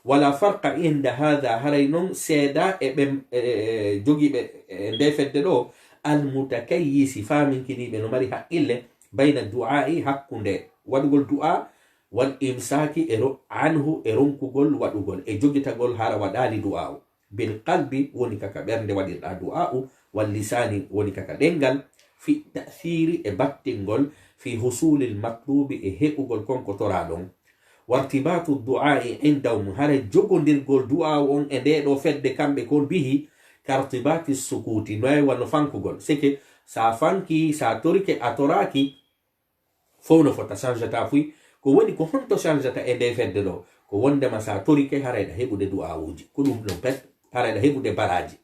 ولا فرق عند هذا, haray non seedaa e ɓen, e, e, e jogiiɓe e nde fedde ɗoo, المتكيس, faaminkiniiɓe no mari haqqille, بين الدعاء, hakkunde waɗugol du'aa, والإمساك, e ro-, عنه, e ronkugol waɗugol, e jogitagol hara waɗaali du'aa'u. بالقلب, woni ka ka ɓernde waɗirɗaa du'aa'u, واللسان, woni ka ka ɗemngal, في التأثير, e battingol, في حصول المطلوب, e heɓugol kon ko toraa ɗon. وارتباط الدعاء عندهم, haray jogondirgol du'aa'u on e ndee ɗoo fedde kamɓe kon, به كارتباط السكوت, no ay wano fankugol. Seke sa fanki, sa torike, a toraaki, fow no fota, changetaa fuy. Ko woni ko honto changetaa e ndee fedde ɗoo? Ko wondema sa torike, haray ɗa heɓude du'aawuji. Ko ɗum ɗon pet, haray ɗa heɓude baraaji.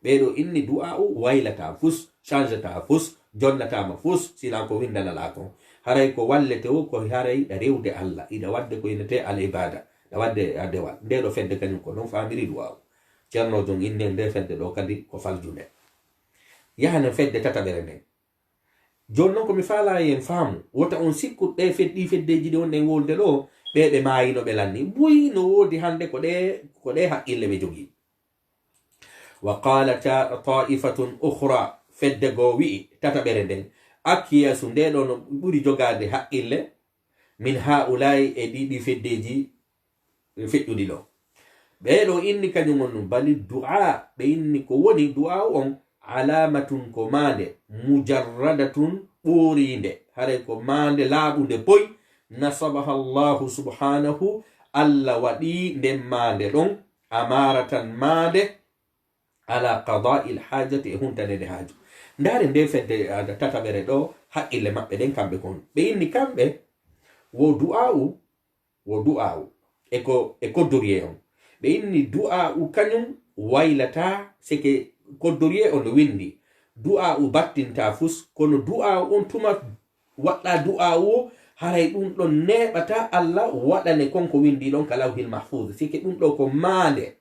Ɓee ɗoo inni du'aa'u waylataa fus, changetaa fus, jonnataama fus, sinaa ko winndana laa kon. Haray ko wallete woo, ko haray ɗa rewde Alla, iɗa waɗde ko innetee al ibaada, ɗa waɗde a dewal. Ndee ɗoo fedde kañum ko non faamiri du'aa'u. Ceerno Jon inni en ndee fedde ɗoo kadi ko faljunde. Yahanen fedde tataɓere nden. Jooni non ko mi faalaa en faamu, wota on sikku ɗee fed-, ɗii feddeeji ɗi wonɗen wowlude ɗoo, ɓee ɓe maayino ɓe lanni. Buy no woodi hannde ko ɗee, ko ɗee haqqille ɓe jogii. Wa qaala ta-, taifatun ukhra, fedde goo wi'i, tataɓere nden, akyasu, ndee ɗoo no ɓuri jogaade haqqille, min haa'ulaa'i, e ɗii, ɗii feddeeji feƴƴuɗi ɗoo. Ɓee ɗoo inni kañum on ɗum, bali du'a, ɓe inni ko woni du'a on, alaamatun ko maande, mujarradatun ɓooriinde, haray ko maande laaɓunde poy, nasabaha Allahu subhanahu, Alla waɗii nden maande ɗon, amaaratan maande, ala qada'il haajati, e huntaneede haaju. Ndaare nde fedde, ah, tataɓere ɗoo, haqqille maɓɓe ɗen kamɓe kon. Ɓe inni kamɓe, wo du'aa'u, wo du'aa'u. E ko, e koddoriyee on. Ɓe inni du'aa'u kañum waylataa seke koddoriyee on no winndi. Du'aa'u battintaa fus, kono du'aa'u on tuma waɗɗaa du'aa'u o, haray ɗum ɗon neeɓataa Alla waɗane kon ko winndi ɗon ka lawhil mahfuz. Seke ɗum ɗoo ko maande.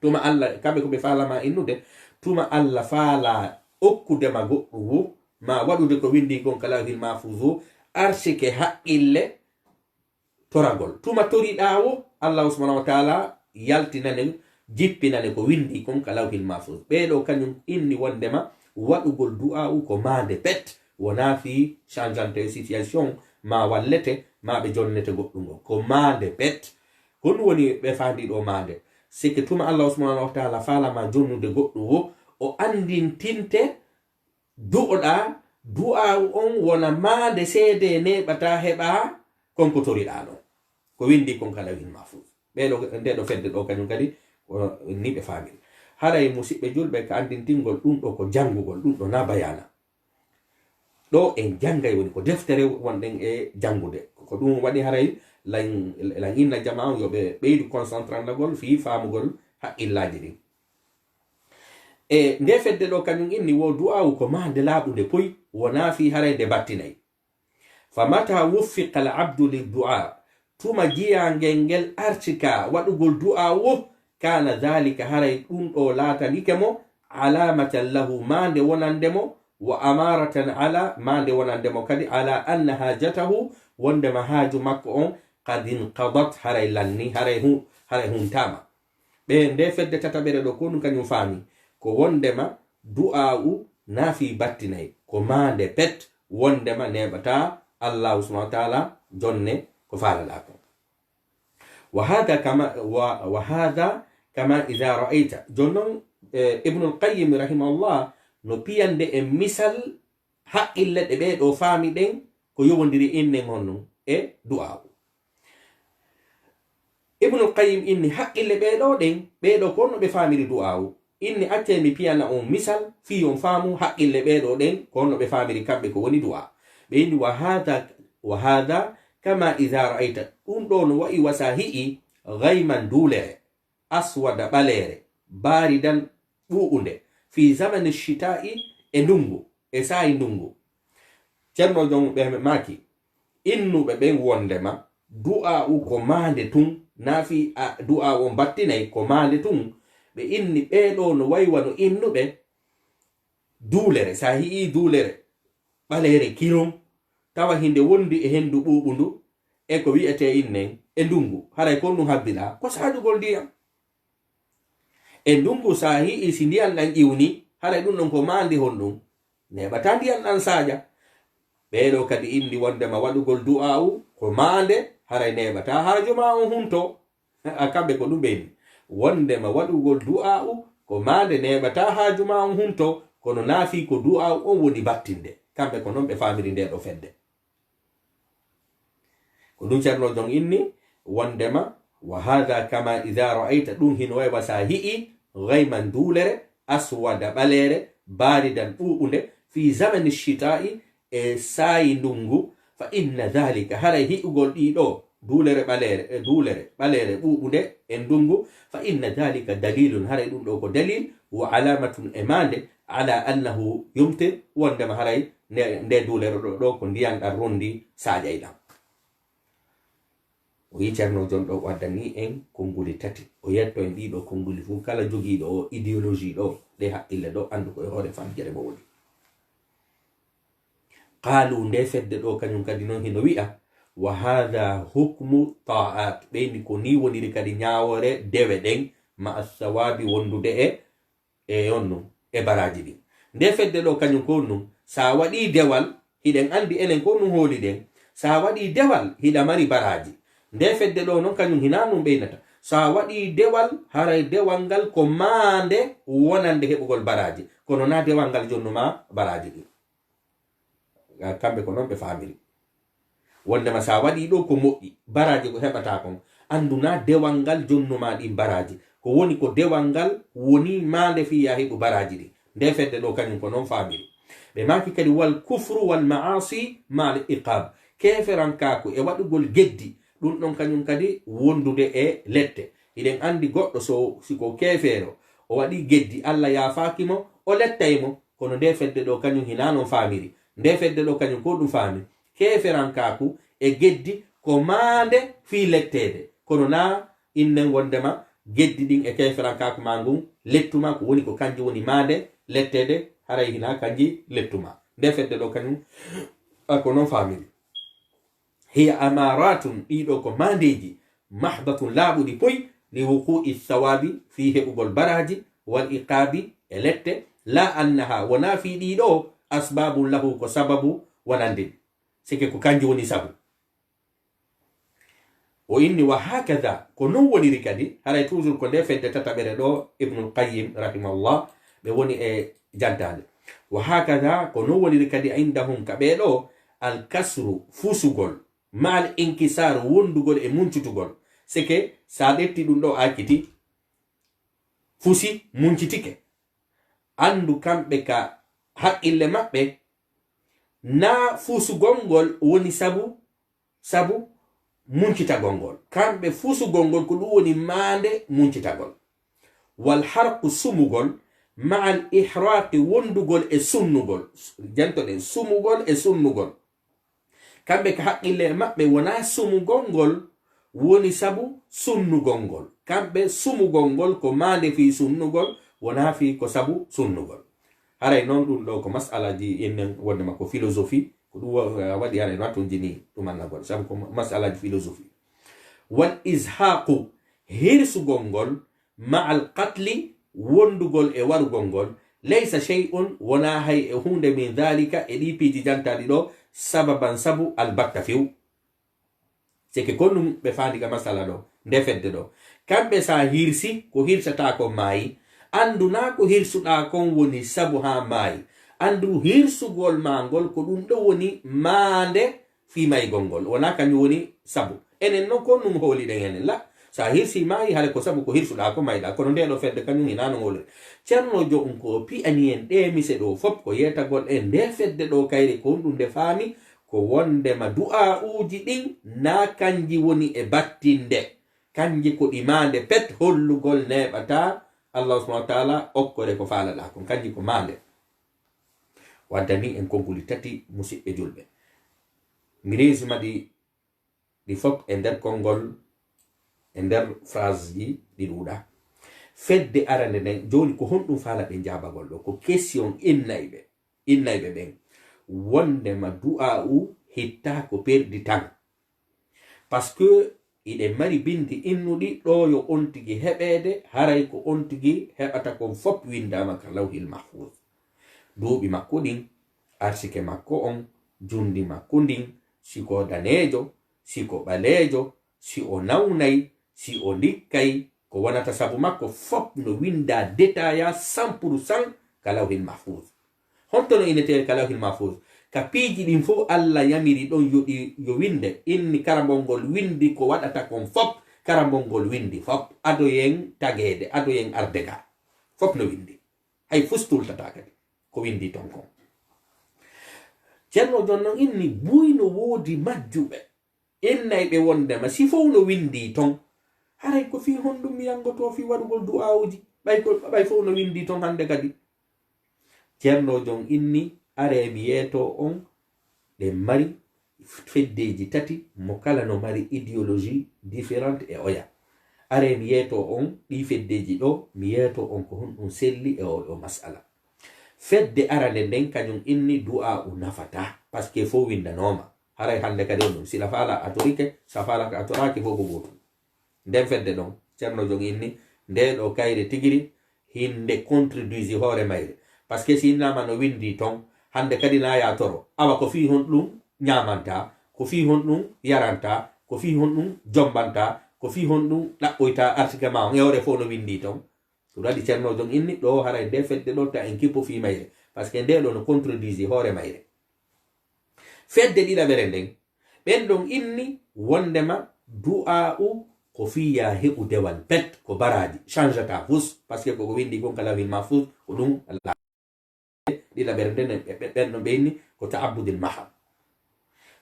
Tuma Alla, kamɓe ko ɓe faalaa ma innude, tuma Alla faalaa okkude ma goɗɗum wo, ma waɗude ko winndi kon ka lawhil mahfuz wo, arsike haqqille toragol. Tuma toriɗaa wo, Allahu subhanahu wa ta'ala yaltinane, jippinane ko winndi kon ka lawhil mahfuz. Ɓee ɗoo kañum inni wondema waɗugol du'aa'u ko maande pet, wonaa fii changeante situation, ma wallete, ma ɓe jonnete goɗɗum o. Ko maande pet. Ko ɗum woni ɓe faandi ɗoo maande. Seke tuma Allahu subhanahu wa ta'ala faalaa ma jonnude goɗɗum wo, o anndintinte du'oɗaa, du'aa'u on wona maande seedee neeɓataa heɓaa kon ko toriɗaa non. Ko winndi kon ka lawhil mahfuz. Ɓee ɗoo, ndee ɗoo fedde ɗoo kañum kadi, ko ni ɓe faamiri. Haray musiɓɓe julɓe ka anndintingol ɗum ɗoo ko janngugol, ɗum ɗoo na bayaana. Ɗoo en janngay woni ko deftere wonɗen e janngude. Ko ɗum waɗi haray lan, lan inna jamaa on yo ɓe ɓeydu concentrandagol fii faamugol haqqillaaji ɗin. E nde fedde ɗoo kañum inni wo du'aawu ko maande laaɓunde poy, wonaa fii haray nde battinay. Fa mata wuffiqa al abdu lid du'a, tuma jiyaangel ngel artika waɗugol du'aawu wo, kana dhalika, haray ɗum ɗoo laatanike mo, alamatan lahu, maande wonande mo, wa amaratan ala, maande wonande mo kadi, ala anna hajatahu, wondema haaju makko on, qad inqadat, haray lanni, haray hu-, haray huntaama. Ɓe nde fedde tataɓere ɗoo ko ɗum kañum faami, ko wondema du'aawu na fii battinay, ko maande pet, wondema neeɓataa Allahu subhanahu wa ta'ala jonne ko faalaɗaa kon. Wa hadha kama, wa, wa hadha kama idha ra'ayta. Jooni non, eh, Ibnul Qayyim rahimahullah no piyande e misal haqqille ɗe ɓee ɗoo faami ɗen ko yowondiri innen honɗum e du'aawu. Ibnul Qayyim inni haqqille ɓee ɗoo ɗen, ɓee ɗoo ko honno ɓe faamiri du'aawu. Inni accee mi piyana on misal fii on faamu haqqille ɓee ɗoo ɗen ko honno ɓe faamiri kamɓe ko woni du'aa. Ɓe inni wa hadha, wa hadha kama idha ra'ayta. Ɗum ɗoo no wa'i wa sa hi'i ghayman duulere, aswada ɓaleere, baaridan ɓuuɓunde, fi zamani shita'i, e ndungu, e saa'i ndungu. Ceerno Jon ɓe maaki, innuɓe ɓen wondema du'aawu ko maande tun, na fii a, du'aawu on battinay ko maande tun. Ɓe inni ɓee ɗoo no wa'i wano innuɓe duulere, sa hi'i duulere ɓaleere kiron, tawa hinde wondi e hendu ɓuuɓundu, e ko wi'etee innen e ndungu, haray kon ɗum habbilaa ko saajugol ndiyam. E ndungu sa hi'i si ndiyam ɗan ƴiwni, haray ɗum ɗon ko maande honɗum, neeɓataa ndiyam ɗan saaja. Ɓee ɗoo kadi inni wondema waɗugol du'aawu ko maande, haray neeɓataa haaju maa on hunto. A, kamɓe ko ɗum ɓe inni. Wondema waɗugol du'aawu ko maande neeɓataa haaju maa on hunto, kono na fii ko du'aawu on woni battinde. Kamɓe ko non ɓe faamiri nde ɗoo fedde. Ko ɗum Ceerno Jon inni, wondema, wa hadha kama idha ra'ayta, ɗum hino wa'i wa sa hi'i, ghayman duulere, aswada ɓaleere, baaridan ɓuuɓunde, fi zamani shita'i, e saa'i ndungu, fa inna dhalika, haray hi'ugol ɗii ɗoo, duulere ɓaleere, e duulere ɓaleere ɓuuɓunde e ndungu, fa inna dhalika dalilun, haray ɗum ɗo ko dalil, wa alamatun e maande, ala annahu yumtir, wondema haray nde, nde duulere ɗo, ɗo ko ndiyan ɗan rondi saaƴay ɗan. O yi Ceerno Jon ɗo o addani en konnguli tati. O yetto en ɗiɗo konnguli fuu, kala jogiiɗo o idéologie ɗo, ɗe haqqille ɗo, anndu ko e hoore famjere mo woni. Qaalu, nde fedde ɗo kañum kadi noon hino wi'a, wa haadha hukmu ta'at. Ɓeyni ko nii woniri kadi ñaawoore dewe ɗen, ma assawaabi wondude e, e on ɗum, e baraaji ɗin. Nde fedde ɗo kañum ko on ɗum, sa waɗi dewal, hiɗen anndi enen ko ɗum hooli ɗen, sa waɗi dewal, hiɗa mari baraaji. Nde fedde ɗo noon kañum hinaa ɗum ɓeynata. Sa waɗi dewal, haray dewal ngal ko maande wonande heɓugol baraaji. Kono na dewal ngal jonnuma baraaji ɗin. Ah, kamɓe ko noon ɓe faamiri. Wondema sa waɗi ɗo ko moƴƴi, baraaji ko heɓata kon, anndu na dewal ngal jonnuma ɗin baraaji. Ko woni ko dewal ngal woni maande fii ya heɓu baraaji ɗin. Nde fedde ɗo kañum ko noon faamiri. Ɓe maaki kadi wal kufru wal ma'asi ma'al iqab. Keeferankaaku e waɗugol geddi, ɗum ɗon kañum kadi wondude e lette. Hiɗen anndi goɗɗo so, si ko keefeero, o waɗi geddi, Alla yaafaaki mo, o lettay mo. Kono nde fedde ɗo kañum hinaa non faamiri. Nde fedde ɗo kañum ko ɗum faami. Keeferankaaku e geddi ko maande fii letteede. Kono na innen wondema geddi ɗin e keeferankaaku ma ngun lettuma, ko woni ko kanji woni maande letteede, haray hinaa kanji lettuma. Nde fedde ɗo kañum, a, ko non faamiri. Hiya amaratun, ɗiɗo ko maandeeji, mahdatun, laaɓuɗi poy, li wuqu'i sawabi, fii heɓugol baraaji, wal iqaabi, e lette, la annaha, wonaa fii ɗiɗo, asbabun lahu, ko sababu wonande ɗi. Sike ko kanji woni sabu. O inni, wa hakada, ko non woniri kadi, haray toujours ko nde fedde tataɓere ɗo, Ibnul Qayyim, rahimahullah, ɓe woni e jantaade. Wa hakada, ko non woniri kadi, indahum, ka ɓee ɗo, al kasru, fusugol, ma'al inkisar, wondugol e muncutugol. Sike, sa ƴetti ɗum ɗo, a acciti, fusi, muncitike. Anndu kamɓe ka haqqille maɓɓe, na fusugol ngol woni sabu, sabu muncitagol ngol. Kamɓe fusugol ngol ko ɗum woni maande muncitagol. Wal harqu, sumugol, ma'al ihraqi, wondugol e sunnugol. Jantoɗen, sumugol e sunnugol. Kamɓe ka haqqille maɓɓe wonaa sumugol ngol woni sabu sunnugol ngol. Kamɓe sumugol ngol ko maande fii sunnugol, wonaa fii ko sabu sunnugol. Haray noon ɗum ɗo ko masalaji ennen wondema ko philosophie, ko ɗum wa-, waɗi haray no tonjini ɗum annagol, sabu ko ma-, masalaji philosophie. Wal izhaqu, hirsugol ngol, ma'al qatli, wondugol e warugol ngol, laysa shay'un, wonaa hay e huunde, min dhalika, e ɗii piiji jantaaɗi ɗo, sababan, sabu, albatta few. Seke ko ɗum ɓe faandi ka masala ɗo, nde fedde ɗo. Kamɓe sa hirsi, ko hirsata ko maayi. Anndu na ko hirsuɗaa kon woni sabu haa maayi. Anndu hirsugol maa ngol ko ɗum ɗo woni maande fii maygol ngol. Wonaa kañum woni sabu. Enen non ko ɗum hooliɗen enen la. Sa hirsi maayi, hare ko sabu ko hirsuɗaa ko mayɗaa. Kono nde ɗo fedde kañum hinaa no hooliri. Ceerno jo un ko o pi'ani en ɗee mise ɗo fop ko yeetagol en nde fedde ɗo kayre ko honɗum nde faami ko wondema du'aa'uuji ɗin na kanji woni e battinde. Kanji ko ɗi maande pet hollugol neeɓata Allah subhanahu wa ta'ala okkore ko faalaɗaa kon. Kanji ko maande. Waddani en konnguli tati, musiɓɓe julɓe. Mi reesima ɗi, ɗi fof e nder konngol, e nder phrase ji ɗi ɗuuɗa. Fedde arande nden, jooni ko honɗum faalaɗen jaabagol ɗo? Ko question innayɓe, innayɓe ɓen. Wondema du'aa'u hittaa ko perdi tan. Parce que iɗen mari bindi innuɗi ɗo yo on tigi heɓeede, haray ko on tigi heɓata kon fop windaama ka Lawhil Mahfuz. Duuɓi makko ɗin, arsike makko on, jundi makko ndin, si ko daneejo, si ko ɓaleejo, si o nawnay, si o ndikkay, ko wonata sabu makko fop no winda détail cent pour cent ka Lawhil Mahfuz. Honto no innetee ka Lawhil Mahfuz? Ka piiji ɗin fof Allah yamiri ɗon yo ɗi, yo winde. Inni karambol ngol windi ko waɗata kon fop, karambol ngol windi fop. Adoyen tageede, adoyen arde ga. Fop no windi. Hay fus tultata kadi ko windi ton kon. Ceerno Jon non inni buy no woodi majjuɓe. Innay ɓe wondema si fow no windii ton, haray ko fii honɗum mi yanngotoo fii waɗugol du'aawuji? Ɓay ko, ɓay fow no windii ton hannde kadi. Ceernoojo on inni, aree mi yeetoo on, ɗen mari feddeeji tati, mo kala no mari idéologie différente e oya. Aree mi yeetoo on ɗii feddeeji ɗoo, mi yeetoo on ko honɗum selli e oo ɗoo mas'ala. Fedde arande nden kañum inni du'aa'u nafataa, parce que fow winndanooma. Haray hannde kadi on ɗum, si la faala a torike, sa faala ka a toraaki fow ko gootum. Nden fedde ɗon, Ceerno Jon inni, ndee ɗoo kayre tigiri, hinde contredisi hoore mayre. Parce que si innama no windii ton, hannde kadi na yaa toro. Awa ko fii honɗum ñaamantaa, ko fii honɗum yarantaa, ko fii honɗum jombantaa, ko fii honɗum ɗaɓɓoytaa artike maa on, e hoore fow no windii ton. Ɗum waɗi Ceerno Jon inni, ɗoo haray ndee fedde ɗoo ta en kippo fii mayre. Parce que ndee ɗoo no contredisi hoore mayre. Fedde ɗiɗaɓere nden, ɓen ɗon inni wondema du'aa'u ko fii yaa heɓu dewal pet, ko baraaji, changeataa fus, parce que ko ko windii kon ka Lawhil Mahfuz, ko ɗum Allah. Ɗiɗaɓere nden, ɓe, ɓe, ɓen ɗon ɓe inni ko ta'abbudil mahal.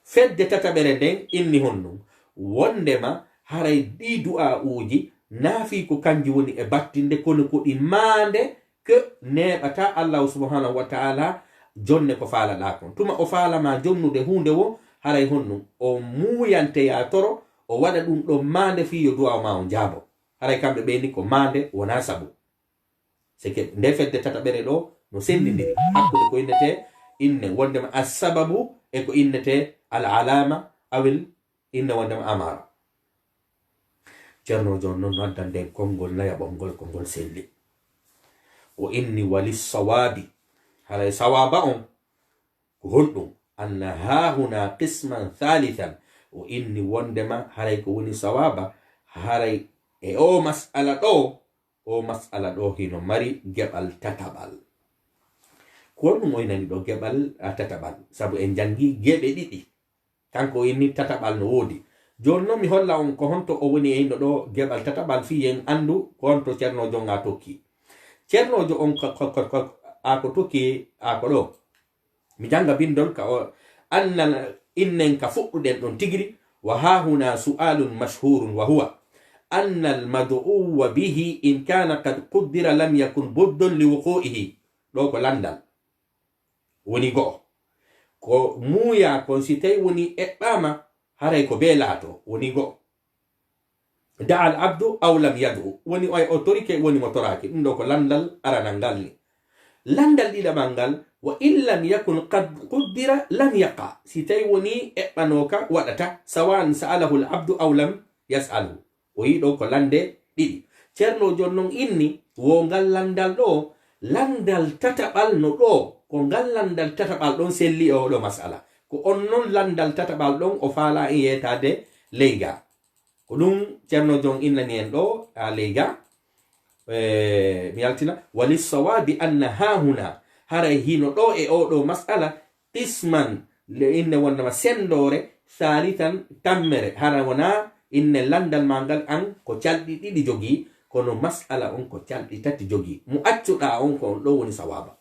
Fedde tataɓere nden inni honɗum, wondema haray ɗii du'aa'uuji naa fii ko kanji woni e battinde, kono ko ɗi maande ke neeɓataa Allahu subhanahu wa ta'ala jonne ko faalaɗaa kon. Tuma o faalamaa jonnude huunde wo, haray honɗum? O muuyante yaa toro, o waɗa ɗum ɗon maande fii yo du'aa'u maa on jaabo. Haray kamɓe ɓe ni ko maande wonaa sabu. C'est que nde fedde tataɓere ɗoo no senndindiri hakkunde ko innetee inne wondema assababu e ko innetee al alama awil inne wondema amara. Ceerno Jon non no addan nden konngol nayaɓol ngol ko ngol selli. O inni wali sawaabi, haray sawaaba on ko honɗum? Anna haahuna qisman thalithan. O inni wondema haray ko woni sawaaba, haray e oo mas'ala ɗoo, oo mas'ala ɗoo hino mari geɓal tataɓal. Ko honɗum o inani ɗoo geɓal, a, tataɓal? Sabu en janngii geɓe ɗiɗi. Kanko o inni tataɓal no woodi. Jooni non mi holla on ko honto o woni e inno ɗoo geɓal tataɓal fii en anndu ko honto Ceerno Jon a tokki. Ceernoojo on ko, ko, ko, ko, a ko tokki a ko ɗoo. Mi jannga binndol ka o, annal innen ka fuɗɗuɗen ɗon tigiri. Wa haahuna su'alun mashhurun wa huwa anna al mad'uwa bihi in kana qad quddira lam yakun buddun li wuqu'ihi. Ɗoo ko lanndal. Woni go'o. Ko muuyaa kon si tawi woni eɓɓaama, haray ko bee laato. Woni go'o. Da'a al abdu aw lam yad'u. Woni o, o torike, woni mo toraaki. Ɗum ɗoo ko lanndal aranal ngal ni. Lanndal ɗiɗaɓal ngal, wa in lam yakun qad quddira lam yaqa. Si tawi woni eɓɓanooka, waɗata, sawa'an sa'alahu al abdu aw lam yas'alhu. O yii ɗoo ko lannde ɗiɗi. Ceerno Jon non inni, wo ngal lanndal ɗoo, lanndal tataɓal no ɗoo, ko ngal lanndal tataɓal ɗon selli e oo ɗoo mas'ala. Ko on non lanndal tataɓal ɗon o faalaa en yeetaade ley gaa. Ko ɗum Ceerno Jon innani en ɗoo, a, ley gaa. E, mi yaltina, wali sawaabi anna haahuna, haray hino ɗoo e oo ɗoo mas'ala, qisman, le inne wonnama senndoore, saalisan tammere, hara wonaa inne lanndal maa ngal an ko calɗi ɗiɗi jogii, kono mas'ala on ko calɗi tati jogii. Mo accuɗaa on ko on ɗoo woni sawaaba.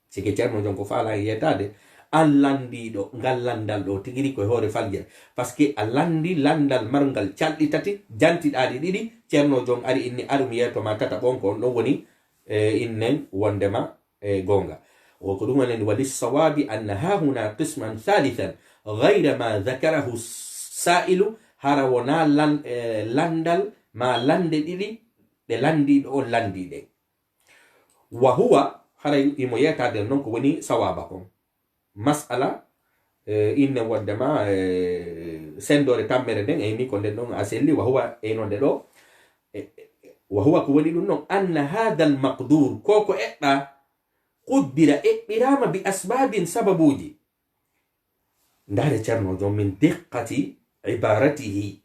Sike Ceerno Jon ko faalaa e yeetaade, an lanndiiɗo ngal lanndal ɗoo tigiri ko e hoore faljere. Parce que a lanndii lanndal marngal calɗi tati, jantiɗaaɗi ɗiɗi, Ceerno Jon ari inni aru mi yeeto maa tataɓo on ko on ɗon woni, e, innen wondema e goonga. O ko ɗum wonani, wali sawaabi anna haahuna qisman thalithan ghayra ma dhakarahu sa'ilu, hara wonaa lan-, e, lanndal maa lannde ɗiɗi ɗe lanndiiɗo on lanndii ɗen. Wa huwa, haray imo yeetaade non ko woni sawaaba kon. Mas'ala, e, inne wondema, e, senndoore tammere nden, e ni ko nden ɗon a selli, wa huwa, e nonde ɗoo, e, e, wa huwa ko woni ɗum ɗon, anna haadal maqduur, ko ko eɓɓaa, quddira, eɓɓiraama bi asbaabin, sababuuji. Ndaare Ceerno Jon min diqqati ibaratihi.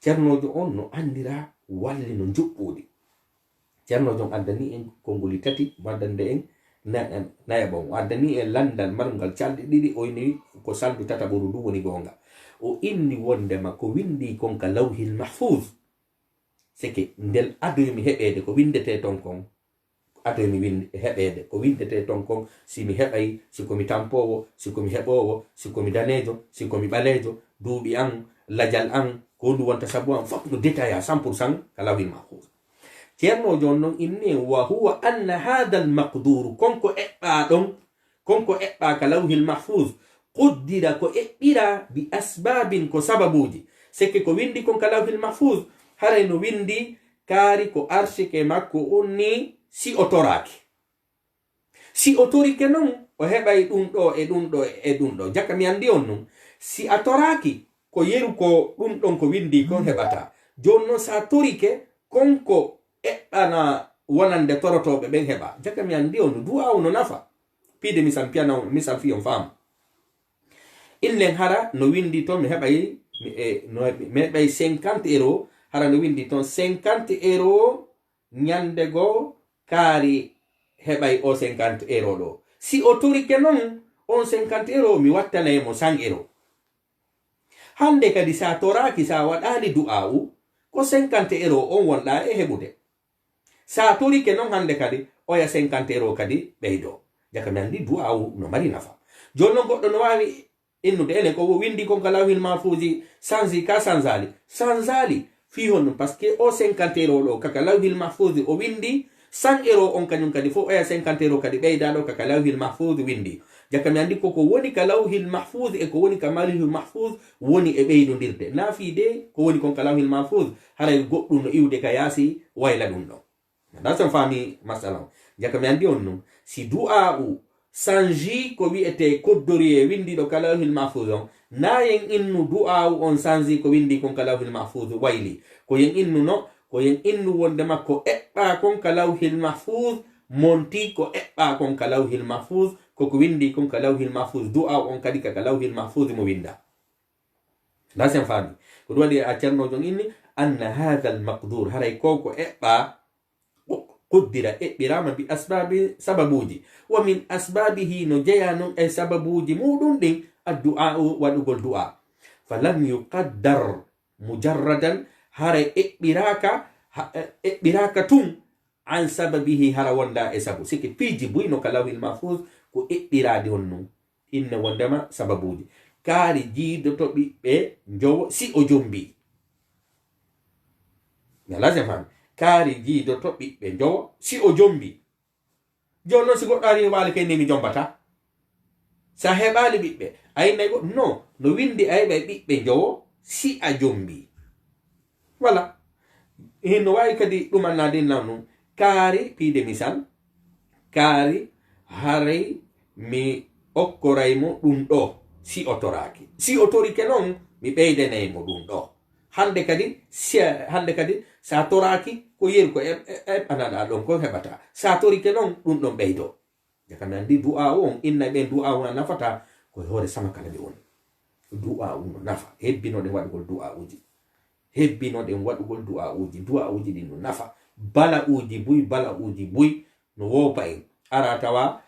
Ceernoojo on no anndira walli no njuɓɓuɗi. Ceernoojo on addani en konnguli tati, mo addande en na-, nayaɓo on. O addani en lanndal marngal calɗi ɗiɗi, o inni ko salndu tataɓuru ndu woni goonga. O inni wondema ko winndii kon ka Lawhil Mahfuuz. Seke ndel adoymi heɓeede ko winndetee ton kon, Atoy mi win-, heɓeede. Ko winndetee toon kon, si mi heɓay, si ko mi tampoowo, si ko mi heɓoowo, si ko mi daneejo, si ko mi ɓaleejo, duuɓi an, lajal an, ko ndu wonta sabu an, fof no détaillé à cent pour cent ka lawhil mahfuus. Ceernoojo on noon inni en, wa huwa anna haadal maqduuru, kon ko eɓɓaa ɗon, kon ko eɓɓaa ka lawhil mahfuus, quddira ko eɓɓiraa bi asbaabin ko sababuuji. Sekke ko winndi kon ka lawhil mahfuus, haray no winndi kaari ko arshike makko on ni si o toraaki. Si o torike non, o heɓay ɗum ɗo e ɗum ɗo e ɗum ɗo. Jaka mi anndi on nun. Si a toraaki, ko yeru ko ɗum ɗon ko winndi kon heɓata. Jooni non si a torike, kon ko eɓɓana wonande torotooɓe ɓen heɓa. Jaka mi anndi on nun. Du'aawu no nafa. Piide misal piyana on, misal fiyon faamu. Innen hara no winndi ton mi heɓay, mi, e, no, mi heɓay cinquante euro, hara no winndi ton cinquante euro ñande goo kaari heɓay o cinquante euro ɗo. Si o torike non on cinquante euro, mi wattanay mo cent euro. Hannde kadi sa toraaki, sa waɗaali du'aawu, ko cinquante euro on wonɗaa e heɓude. Sa torike non hannde kadi, oya cinquante euro kadi ɓeydo. Jaka mi anndi du'aawu no mari nafa. Jooni non goɗɗo no waawi innude enen ko o winndi kon ka lawhil mahfuusi sanji ka sanjaali. Sanjaali fii honno? Parce que o cinquante euro ɗo kaka lawhil mahfuusi o winndi cent euro on kañum kadi fof oya cinquante euro kadi ɓeydaa ɗo kaka lawhil mahfuusi winndi. Jaka mi anndi koko woni ka lawhil mahfuusi e ko woni ka lawhil mahfuusi woni e ɓeydondirde. Naa fii de ko woni kon ka lawhil mahfuusi haray goɗɗum no iwde ka yaasi wayla ɗum ɗon. Ndaa sen faami masala on. Jaka mi anndi on non. Si du'aa'u sanji ko wi'etee koddoriyee winndiiɗo ka lawhil mahfuus on, naa yen innu du'aa'u on sanji ko winndi kon ka lawhil mahfuus wayli. Ko yen innu no, ko yen innu wonndema ko eɓɓaa kon ka lawhil mahfuus, monti ko eɓɓaa kon ka lawhil mahfuus, ko ko winndi kon ka lawhil mahfuus, du'aa'u on kadi ka, ka lawhil mahfuus mo winndaa. Ndaa sen faami. Ko ɗum waɗi a ceernoojo on inni, anna haadal maqduur, haray ko ko eɓɓaa, quddira, eɓɓiraama bi asbaabi, sababuuji. Wa min asbaabihi, no jeyaa non e sababuuji muuɗum ɗin, addu'aa'u, waɗugol du'aa. Fa lam yuqaddar mujarradan, haray eɓɓiraaka, ha-, eɓɓiraaka tun, an sababihi, hara wondaa e sabu. Sike piiji buy no ka lawhil mahfuus ko eɓɓiraade on non. Inne wonndema sababuuji. Kaari jiidoto ɓiɓɓe njowo si o jombii. Mi alaa sen faami. Kaari jiidoto ɓiɓɓe njowo si o jombii. Jooni non si goɗɗo ari waali kay ni mi jombataa. Sa heɓaali ɓiɓɓe, a innay goɗɗo? Non, no winndi a heɓay ɓiɓɓe njowo si a jombii. Voilà. Hino waawi kadi ɗumannaade nan ɗum. Kaari, piide misal, kaari haray mi okkoray mo ɗum ɗo si o toraaki. Si o torike non, mi ɓeydanay mo ɗum ɗo. Hannde kadi, si, hannde kadi, sa toraaki, ko yeru ko e, e, eɓɓanaɗaa ɗon ko heɓata. Sa torike non, ɗum ɗon ɓeydo. Jaka mi anndi du'aawu on, inna ɓen du'aawu na nafata, ko e hoore sama kala ɓe woni. Du'aawu no nafa. Hebbinoɗen waɗugol du'aawuji. Hebbinoɗen waɗugol du'aawuji. Du'aawuji ɗin no nafa. Bala'uuji buy, bala'uuji buy no woopa en. Ara tawa,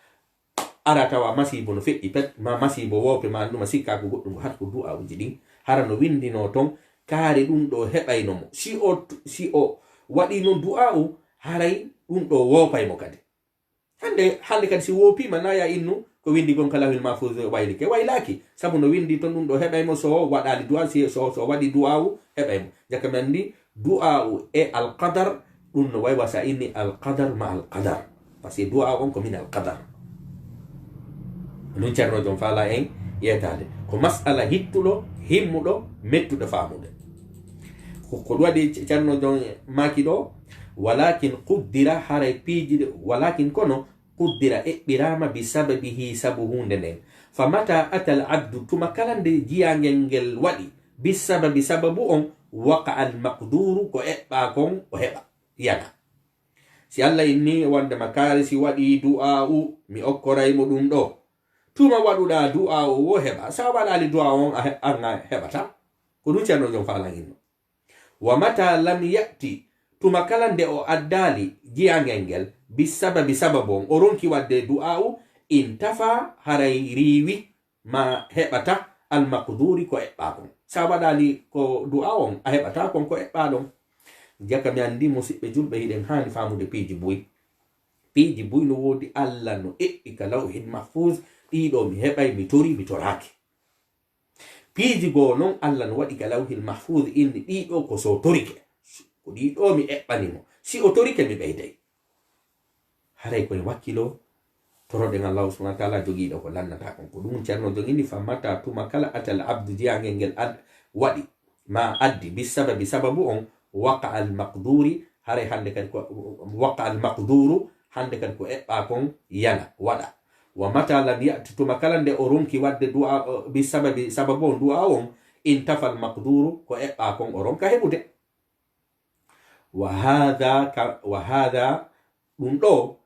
ara tawa masiibo no feƴƴi pet, ma masiibo woope, ma annuma sikka ko goɗɗum, ko hat ko du'aawuji ɗin. Hara no winndinoo ton, kaari ɗum ɗo heɓayno mo. Si o, si o waɗii non du'aawu, haray ɗum ɗo woopay mo kadi. Hannde, hannde kadi si woopiima, na ya innu ko winndi kon ka lawhil mahfuus waylike. Waylaaki. Sabu no winndi ton ɗum ɗo heɓay mo so waɗaali du'aa, si, so, so waɗi du'aawu, heɓay mo. Jaka mi anndi du'aawu e alqadar, ɗum no waywa sa inni alqadar ma alqadar. Parce que du'aawu on ko min alqadar. Ɗum ceernoojo on faala en yeetaade. Ko mas'ala hittuɗo, himmuɗo, mettuɗo faamude. Ko, ko ɗum waɗi ce-, ceernoojo on maaki ɗo, walakin quddira, haray piiji ɗe, walakin kono, quddira, eɓɓiraama, bi sababihi, sabu huunde nden. Fa mata atal abdu, tuma kala nde jiyaangel ngel waɗi, bi sababi, sababu on, waqa al maqduuru, ko eɓɓaa kon, o heɓa, yana. Si Alla inni wonde ma kaari si waɗi du'aa'u, mi okkoray mo ɗum ɗo. Tuma waɗuɗaa du'aa'u wo heɓa, sa waɗaali du'aa'u on, a he-, an a heɓata. Ko ɗum ceernoojo on faalan inno. Wa mata lam ya'ti, tuma kala nde o addaali jiyaangel ngel, bi sababi sababu on, o ronki waɗde du'aa'u, intafa, haray riiwi, ma heɓata, al maqduuri, ko eɓɓaa kon. Sa waɗaali ko du'aa'u on, a heɓata kon ko eɓɓaa ɗon. Jaka mi anndi musiɓɓe julɓe hiɗen haani faamude piiji buy. Piiji buy no woodi, Allah no eɓɓi ka lawhil mahfuz. Ɗiɗo mi heɓay, mi tori, mi toraaki. Piiji goo non, Allah no waɗi ka lawhil mahfuz, inni ɗiɗo ko so torike. Ko ɗiɗo mi eɓɓani mo. Si o torike, mi ɓeyday. Haray koye wakkilo toroɗen Allahu subhanahu wa ta'ala jogiiɗo ko lannata kon. Ko ɗum Ceerno Jong inni, fa mata tuma kala atal abdu jiyangel ngel ad-, waɗi ma addi bi sababi sababu on, waqa al maqduri, haray hande kadi ko waqa al maqduru, hande kadi ko eɓɓa kon yana, waɗa. Wa mata lam ya'ti, tuma kala nde o ronki waɗde du'a, o, bi sababi sababu on, du'a on, intafa al maqduru, ko eɓɓa kon o ronka heɓude. Wa hadha ka, wa hadha, ɗum ɗo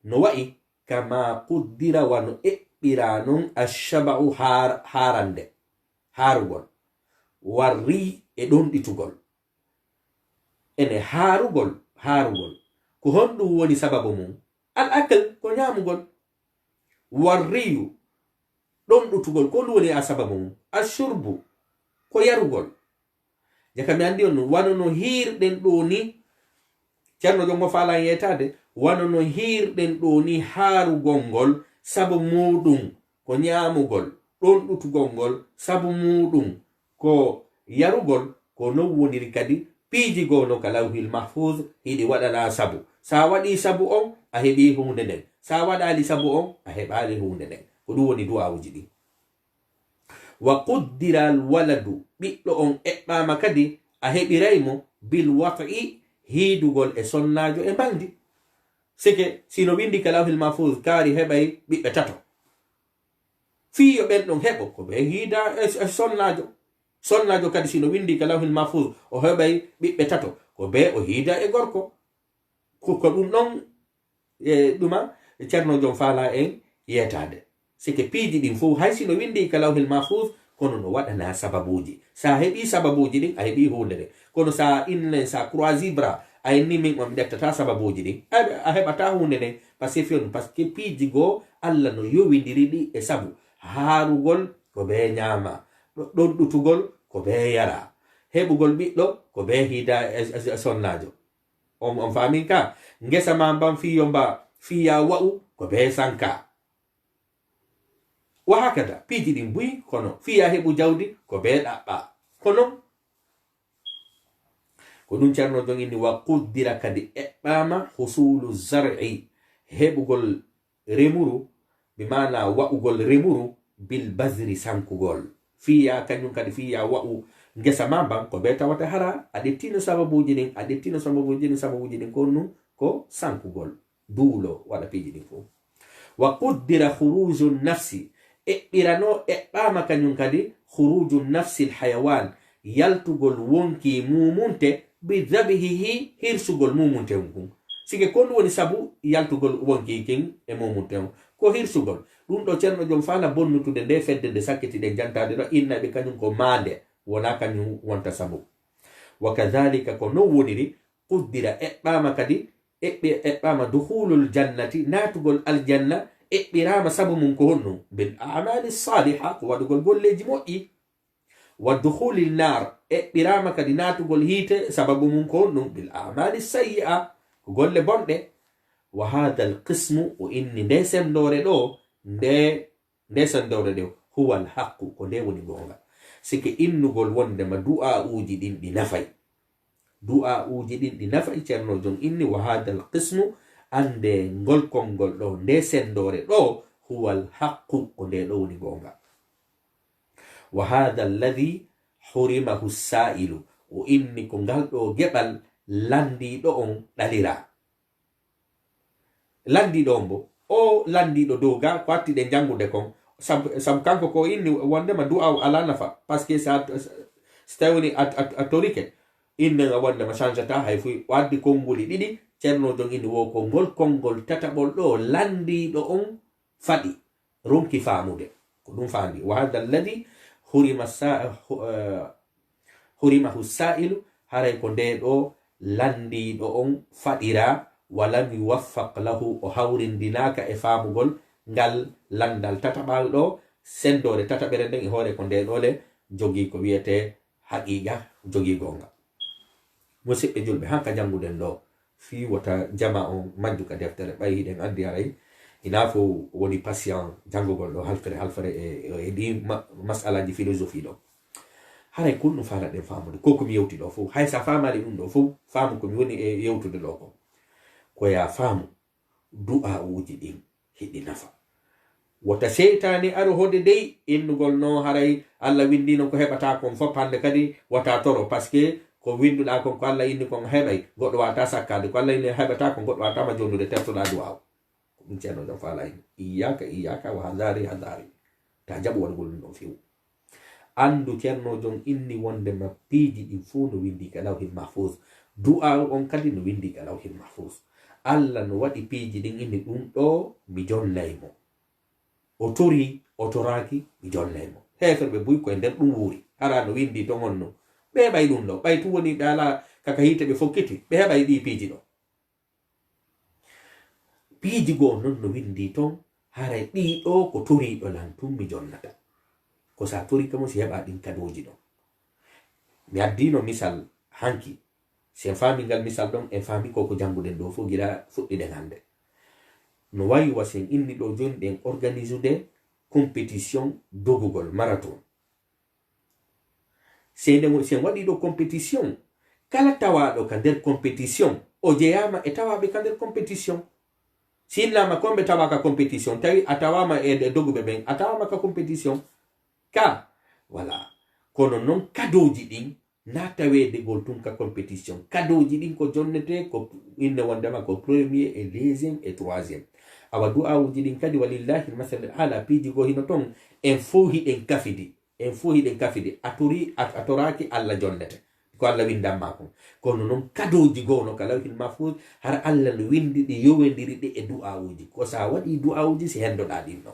no wa'i kama quddira, wano eɓɓira non, ashaba'u, haar-, haarande, haarugol, warri, e ɗonɗitugol. Ene haarugol, haarugol. Ko honɗum woni sababu mum? Al akl, ko ñaamugol. Warriyu, ɗonɗutugol, ko ɗum woni a sababu mum? Ashurbu, ko yarugol. Jaka mi anndi on, wano no hiirɗen ɗoo ni, Ceerno Jom mo faalaa yeetaade, wano no hiirɗen ɗoo ni haarugol ngol, sabu muuɗum ko ñaamugol, ɗonɗutugol ngol, sabu muuɗum ko yarugol, ko non woniri kadi piiji goo no ka Lawhil Mahfuuz, hiɗi waɗanaa sabu. So a waɗii sabu on, a heɓii huunde nden. So a waɗaali sabu on, a heɓaali huunde nden. Ko ɗum woni du'aawuuji ɗin. Wa quddira al waladu, ɓiɗɗo on eɓɓaama kadi, a heɓiray mo bil wat'i, hiidugol e sonnaajo e mbalndi. Sike, si no winndi ka Lawhil Mahfuuz, kaari heɓay ɓiɓɓe tato. Fii yo ɓen ɗon heɓo, ko ɓe hiida e, e sonnaajo. Sonnaajo kadi, si no winndi ka Lawhil Mahfuuz, o heɓay ɓiɓɓe tato, ko ɓe o hiida e gorko. Ko, ko ɗum ɗon e ɗuma, Ceerno Jom faalaa en yeetaade. Sike piiji ɗin fow, hay si no winndi ka Lawhil Mahfuuz, kono no waɗanaa sababuuji. So a heɓii sababuuji ɗin, a heɓii huunde nde. Kono so a inni, so a croisi bras, a inni min on mi ƴettataa sababuuji ɗin, a, a heɓataa huunde nden. Parce que fiyon, parce que piiji goo, Alla no yowindiri ɗi e sabu. Haarugol ko bee ñaama, ɗo-, ɗonɗutugol ko bee yara, heɓugol ɓiɗɗo ko bee hiida e, e, e sonnaajo. On, on faamii ka? Ngesa maa mban fii yo mba, fii yaa wa'u, ko bee sanka. Wa hakada, piiji ɗin buy, kono fii yaa heɓu jawdi, ko bee ɗaɓɓa. Kono, ko ɗum Ceerno Jom inni, wa quddira, kadi eɓɓaama, husuulu zar'i, heɓugol remuru, bi maana wa'ugol remuru, bil bazri, sankugol. Fii yaa kañum kadi, fii yaa wa'u ngesa maa mban, ko bee tawata hara a ƴettiino sababuuji ɗin, a ƴettiino sababuuji ɗin, sababuuji ɗin ko honɗum? Ko sankugol. Duulo, waɗa piiji ɗin fow. Wa quddira khuruju nafsi, eɓɓiranoo, eɓɓaama kañum kadi, khuruju nafsil hayawaan, yaltugol wonkii muumunte, bi dhabihihi, hirsugol muumunte on kun. Sike ko honɗum woni sabu yaltugol wonkii kin e muumunte on? Ko hirsugol. Ɗum ɗo Ceerno Jom faalaa bonnutude nde fedde nde sakkitiɗen jantaade ɗo, inna ɓe kañum ko maande, wonaa kañum wonta sabu. Wa kadhalika, ko non woniri, quddira, eɓɓaama kadi, eɓɓi-, eɓɓaama dukhulul jannati, naatugol aljanna, eɓɓiraama sabu mum ko honɗum? Bil a'maali saaliha, ko waɗugol golleeji moƴƴi. Wa dukhulin naar, eɓɓiraama kadi naatugol hiite, sababu mum ko honɗum? Bil a'maali sayyi'a, ko golle bonɗe. Wa haadal qismu, o inni nde senndoore ɗo, nde, nde senndoore ɗo, huwal haqqu, ko nde woni goonga. Sike innugol wonndema du'aa'uuji ɗin ɗi nafay. Du'aa'uuji ɗin ɗi nafay, Ceerno Jom inni, wa haadal qismu, annde ngol konngol ɗo, nde senndoore ɗo, huwal haqqu, ko nde ɗo woni goonga. Wa haadha alladhi hurimahu saa'ilu, o inni ko ngal ɗo geɓal lanndiiɗo on ɗaliraa. Lanndiiɗo on bo, o lanndiiɗo dow ga ko hatti ɗen janngude kon, sabu, sabu kanko ko o inni wonndema du'aaw alaa nafa, parce que sa, so tawi woni a, a, a torike, innen a wonndema changeata hay fuy. O addi konnguli ɗiɗi, Ceerno Jom inni wo ko ngol konngol tataɓol ɗo lanndiiɗo on faɗi, ronki faamude. Ko ɗum faandi. Wa haadha alladhi hurima sa-, hu-, eh, hurimahu saa'ilu, haray ko nde ɗo lanndiiɗo on faɗiraa, wa lam yuwaffaq lahu, o hawrindinaaka e faamugol ngal lanndal tataɓal ɗo, senndoore tataɓere nden e hoore ko nde ɗo le jogii ko wiyetee haqiiqa, jogii goonga. Musidɓe julɓe, hanka jannguɗen ɗo, Fii wota jama on majju ka deftere, ɓay hiɗen anndi haray ina fof woni patient janngugol ɗo halfere halfere e, e ɗi ma-, masalaji philosophie ɗo. Haray kun no faalaɗen faamude, ko ko mi yewti ɗo fof, hay sa faamaali ɗum ɗo fof, faamu ko mi woni e yewtude ɗo ko. Ko ya faamu, du'aa'uuji ɗin hiɗi nafa. Wota seytaane aru hode dey innugol no haray Allah winndino ko heɓata kon fof, hannde kadi wota toro, parce que ko winnduɗaa kon, ko Allah inni kon heɓay, goɗɗo waata sakkaade, ko Allah inni heɓata kon, goɗɗo waata ma jonnude, tertoɗaa du'aaw. Ko ɗum Ceerno Jom faala en. Iyyaka, iyyaka, wa hadari, hadari. Ta jaɓu waɗugol ɗum ɗon few. Anndu Ceerno Jom inni wondema piiji ɗin fow no winndi ka Lawhil Mahfuz. Du'aaw on kadi no winndi ka Lawhil Mahfuz. Allah no waɗi piiji ɗin inni ɗum ɗo mi jonnay mo. O tori, o toraaki, mi jonnay mo. Heeferɓe buy ko e nder ɗum wuuri. Hara no winndi ton honno. Ɓe heɓay ɗum ɗo. Ɓay tun woni ɓe alaa kaka hiite ɓe fokkiti. Ɓe heɓay ɗi piiji ɗo. Piiji goo non no winndi ton, haray ɗii ɗoo ko toriiɗo lan tun mi jonnata. Ko sa tori ka mo si heɓa ɗin kadooji ɗon. Mi addiino misal hanki. Si en faami ngal misal ɗon, en faami ko ko jannguɗen ɗoo fof gila fuɗɗiɗen hannde. No wayi wa si en inni ɗoo jooni ɗen organisude compétition dogugol marathon. Si en, si en waɗii ɗoo compétition, kala tawaaɗo ka nder compétition, o jeyaama e tawaaɓe ka nder compétition. Si innaama kon ɓe tawaa ka compétition, tawi a tawaama e, e doguɓe ɓen, a tawaama ka compétition. Ka, voilà. Kono non kadooji ɗin, na taweede gol tun ka compétition. Kadooji ɗin ko jonnetee, ko inne wondema ko premier et deuxième et troisième. Awa du'aawuji ɗin kadi, walillahi almasalul aala, piiji goo hino ton, en fow hiɗen kafidi. En fow hiɗen kafidi. A tori, a, a toraaki, Allah jonnete. Ko Allah windan ma kon. Kono non kadooji goo no ka Lawhil Mahfuz, hara Allah no windi ɗi, yowendiri ɗi e du'aawuji. Ko sa waɗii du'aawuji, si hendoɗaa ɗin ɗon.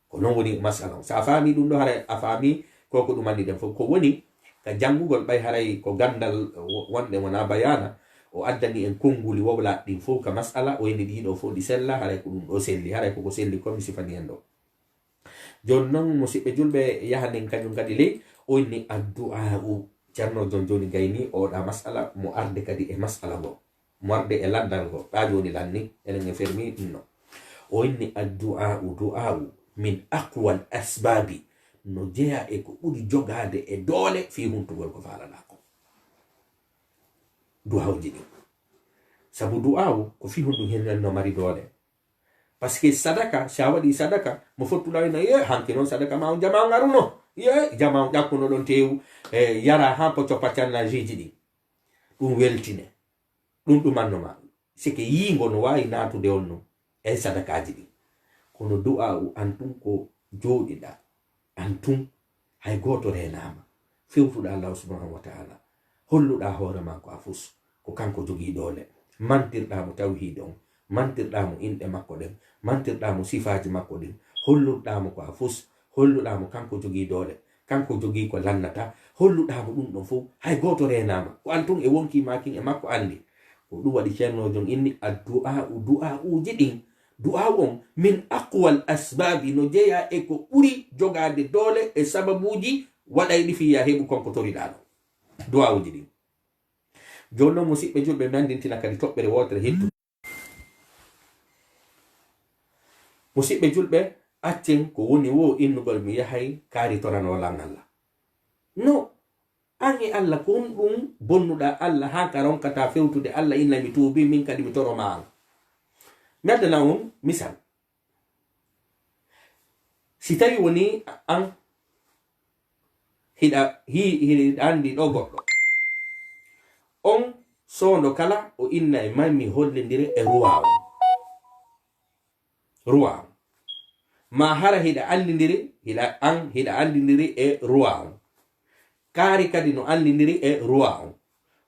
Ko non woni masala on. Sa a faami ɗum ɗo, haray a faami ko ko ɗum anndi ɗen fof. Ko woni ka janngugol, ɓay haray ko ganndal wo-, wonɗe wona bayaana, o addani en konnguli wowlaaɗi ɗin fof ka masala, o inni ɗii ɗoo fof ɗi sella, haray ko ɗum ɗoo selli, haray ko ko selli ko mi sifani en ɗoo. Jooni non, musiɓɓe julɓe, yahanen kañum kadi ley, o inni addu'aa'u. Ceerno Jom jooni gayni oɗa masala, mo arde kadi e masala ngo. Mo arde e lanndal ngo, ɓaa jooni lanni, enen e fermi ɗum no. O inni addu'aa'u, du'aa'u, min aqwal asbaabi, no jeyaa e ko ɓuri jogaade e doole fii huntugol ko faalaɗaa ko. Du'aawuji ɗin. Sabu du'aawu ko fii hundu hen no mari doole. Parce que sadaka, si a waɗi sadaka, mo fottuɗaa ina, ye, hanki noon sadaka ma on jama on aruno. Ye, jama on ƴakkuno ɗon teewu, e, yara haa pocco paccannajiiji ɗin. Ɗum weltine. Ɗum ɗumanno ma. Sike yiingo no waawi naatude on no e sadakaaji ɗin. Kono du'aa'u an tun ko jooɗiɗaa. An tun, hay gooto reenaama. Fewtuɗaa Allahu subhanahu wa ta'ala. Holluɗaa hoore maa ko a fus. Ko kanko jogii doole. Mantirɗaa mo tawhiid on. Mantirɗaa mo inɗe makko ɗen. Mantirɗaa mo sifaaji makko ɗin. Holluɗaa mo ko a fus. Holluɗaa mo kanko jogii doole. Kanko jogii ko lannata. Holluɗaa mo ɗum ɗon fof. Hay gooto reenaama. Ko an tun e wonkii maa kin e makko anndi. Ko ɗum waɗi ceernoojo on inni addu'aa'u, du'aa'uuji ɗin. Du'aa'u on min aqwal asbaabi, no jeyaa e ko ɓuri jogaade doole e sababuuji waɗayɗi fii yaa heɓu kon ko toriɗaa ɗon. Du'aa'uuji ɗin. Jooni non, musiɓɓe julɓe, mi anndintina kadi toɓɓere wootere hittu. Musiɓɓe julɓe, accen ko woni woo innugol mi yahay kaari toranoo lan Alla. No, an e Alla, ko honɗum bonnuɗaa Alla haa ka ronkataa fewtude Alla inna mi tuubii, min kadi mi toro maa an? Mi addana on misal. Si tawi woni an hiɗa, hi-, hiɗa anndi ɗo goɗɗo, on soondo kala o inna e may mi hollindire e ruwa on. Ruwa on. Ma hara hiɗa anndindiri, hiɗa an, hiɗa anndindiri e ruwa on. Kaari kadi no anndindiri e ruwa on.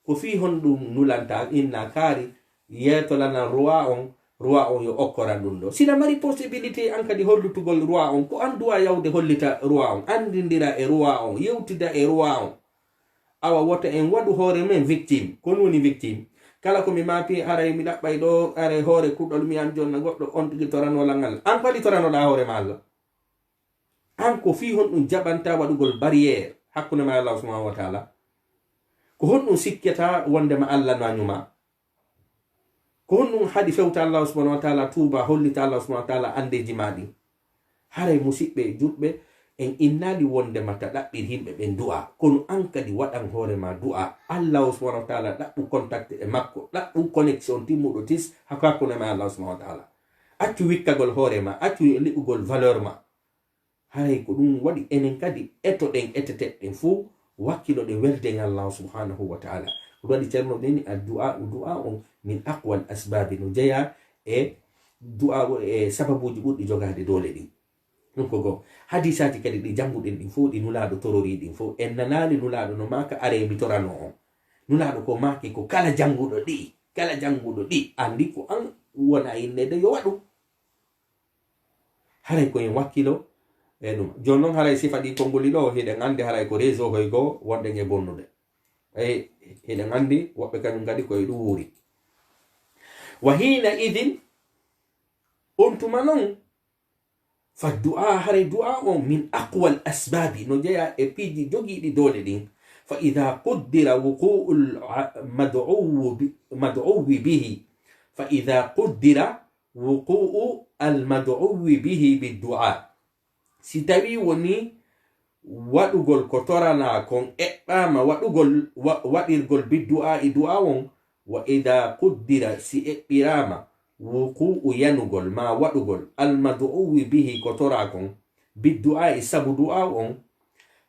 Ko fii honɗum nulantaa inna kaari yeetolana ruwa on, ruwa on yo okkoran ɗum ɗo? Siɗa mari possibilité an kadi hollitugol ruwa on, ko an duwa yawde hollita ruwa on, anndindira e ruwa on, yewtida e ruwa on. Awa wota en waɗu hoore men victime. Ko ɗum woni victime? Kala ko mi maapi, haray mi ɗaɓɓay ɗo, haray hoore kuɗol mi an jonna goɗɗo on tigi toranola ngal. An ko waɗi toranoɗaa hoore ma Alla? An ko fii honɗum jaɓantaa waɗugol barrière hakkunde ma e Allah subhanahu wa ta'ala? Ko honɗum sikkata wondema Allah no a ñuma? Ko honɗum haɗi fewta Allahu subhanahu wa taala, tuuba, hollita Allahu subhanahu wa taala anndeeji maa ɗin? Haray musiɓɓe juɓɓe, en innaali wondema ta ɗaɓɓir yimɓe ɓen du'a, kono an kadi waɗan hoore ma du'a. Allahu subhanahu wa taala, ɗaɓɓu contact e makko, ɗaɓɓu connexion timmuɗo tis, hako hakkunde ma e Allahu subhanahu wa taala. Accu wikkagol hoore ma, accu liɓugol valeur ma. Haray ko ɗum waɗi enen kadi etoɗen eteteɗen fof, wakkiloɗen welden Allahu subhanahu wa taala. Ko ɗum waɗi Ceerno ɓe ni, addu'a, du'a on min aqwal asbabi, no jeyaa e du'a o, e sababuuji ɓurɗi jogaade doole ɗin. Ɗum ko goo. Hadiisaaji kadi ɗi jannguɗen ɗin fof, ɗi Nulaaɗo torori ɗin fof, en nanaali Nulaaɗo no maaka, "Aree mi torano on." Nulaaɗo ko maaki ko kala jannguɗo ɗi, kala jannguɗo ɗi, anndi ko an wona innede yo waɗu. Haray ko en wakkilo e ɗum. Jooni noon haray sifa ɗi konngoli ɗo, hiɗen anndi haray ko réseau hoy goo wonɗen e bonnude. Ey, hiɗen anndi woɓɓe kañum kadi ko e ɗum wuuri. Wa hiina idin, on tuma noon, fa du'a, haray du'a on min aqwal asbabi, no jeyaa e piiji jogiiɗi doole ɗin. Fa ida quddira wuqu'ul a-, mad'uwu bi-, mad'uwi bihi, fa ida quddira wuqu'u al mad'uwi bihi bid du'a. Si tawii wonii waɗugol ko toranaa kon eɓɓaama waɗugol, wa-, waɗirgol bid du'a e du'a on, wa ida quddira, si eɓɓiraama, wuqu'u yanugol maa waɗugol al mad'uwi bihi ko toraa kon, bid du'a e sabu du'a on,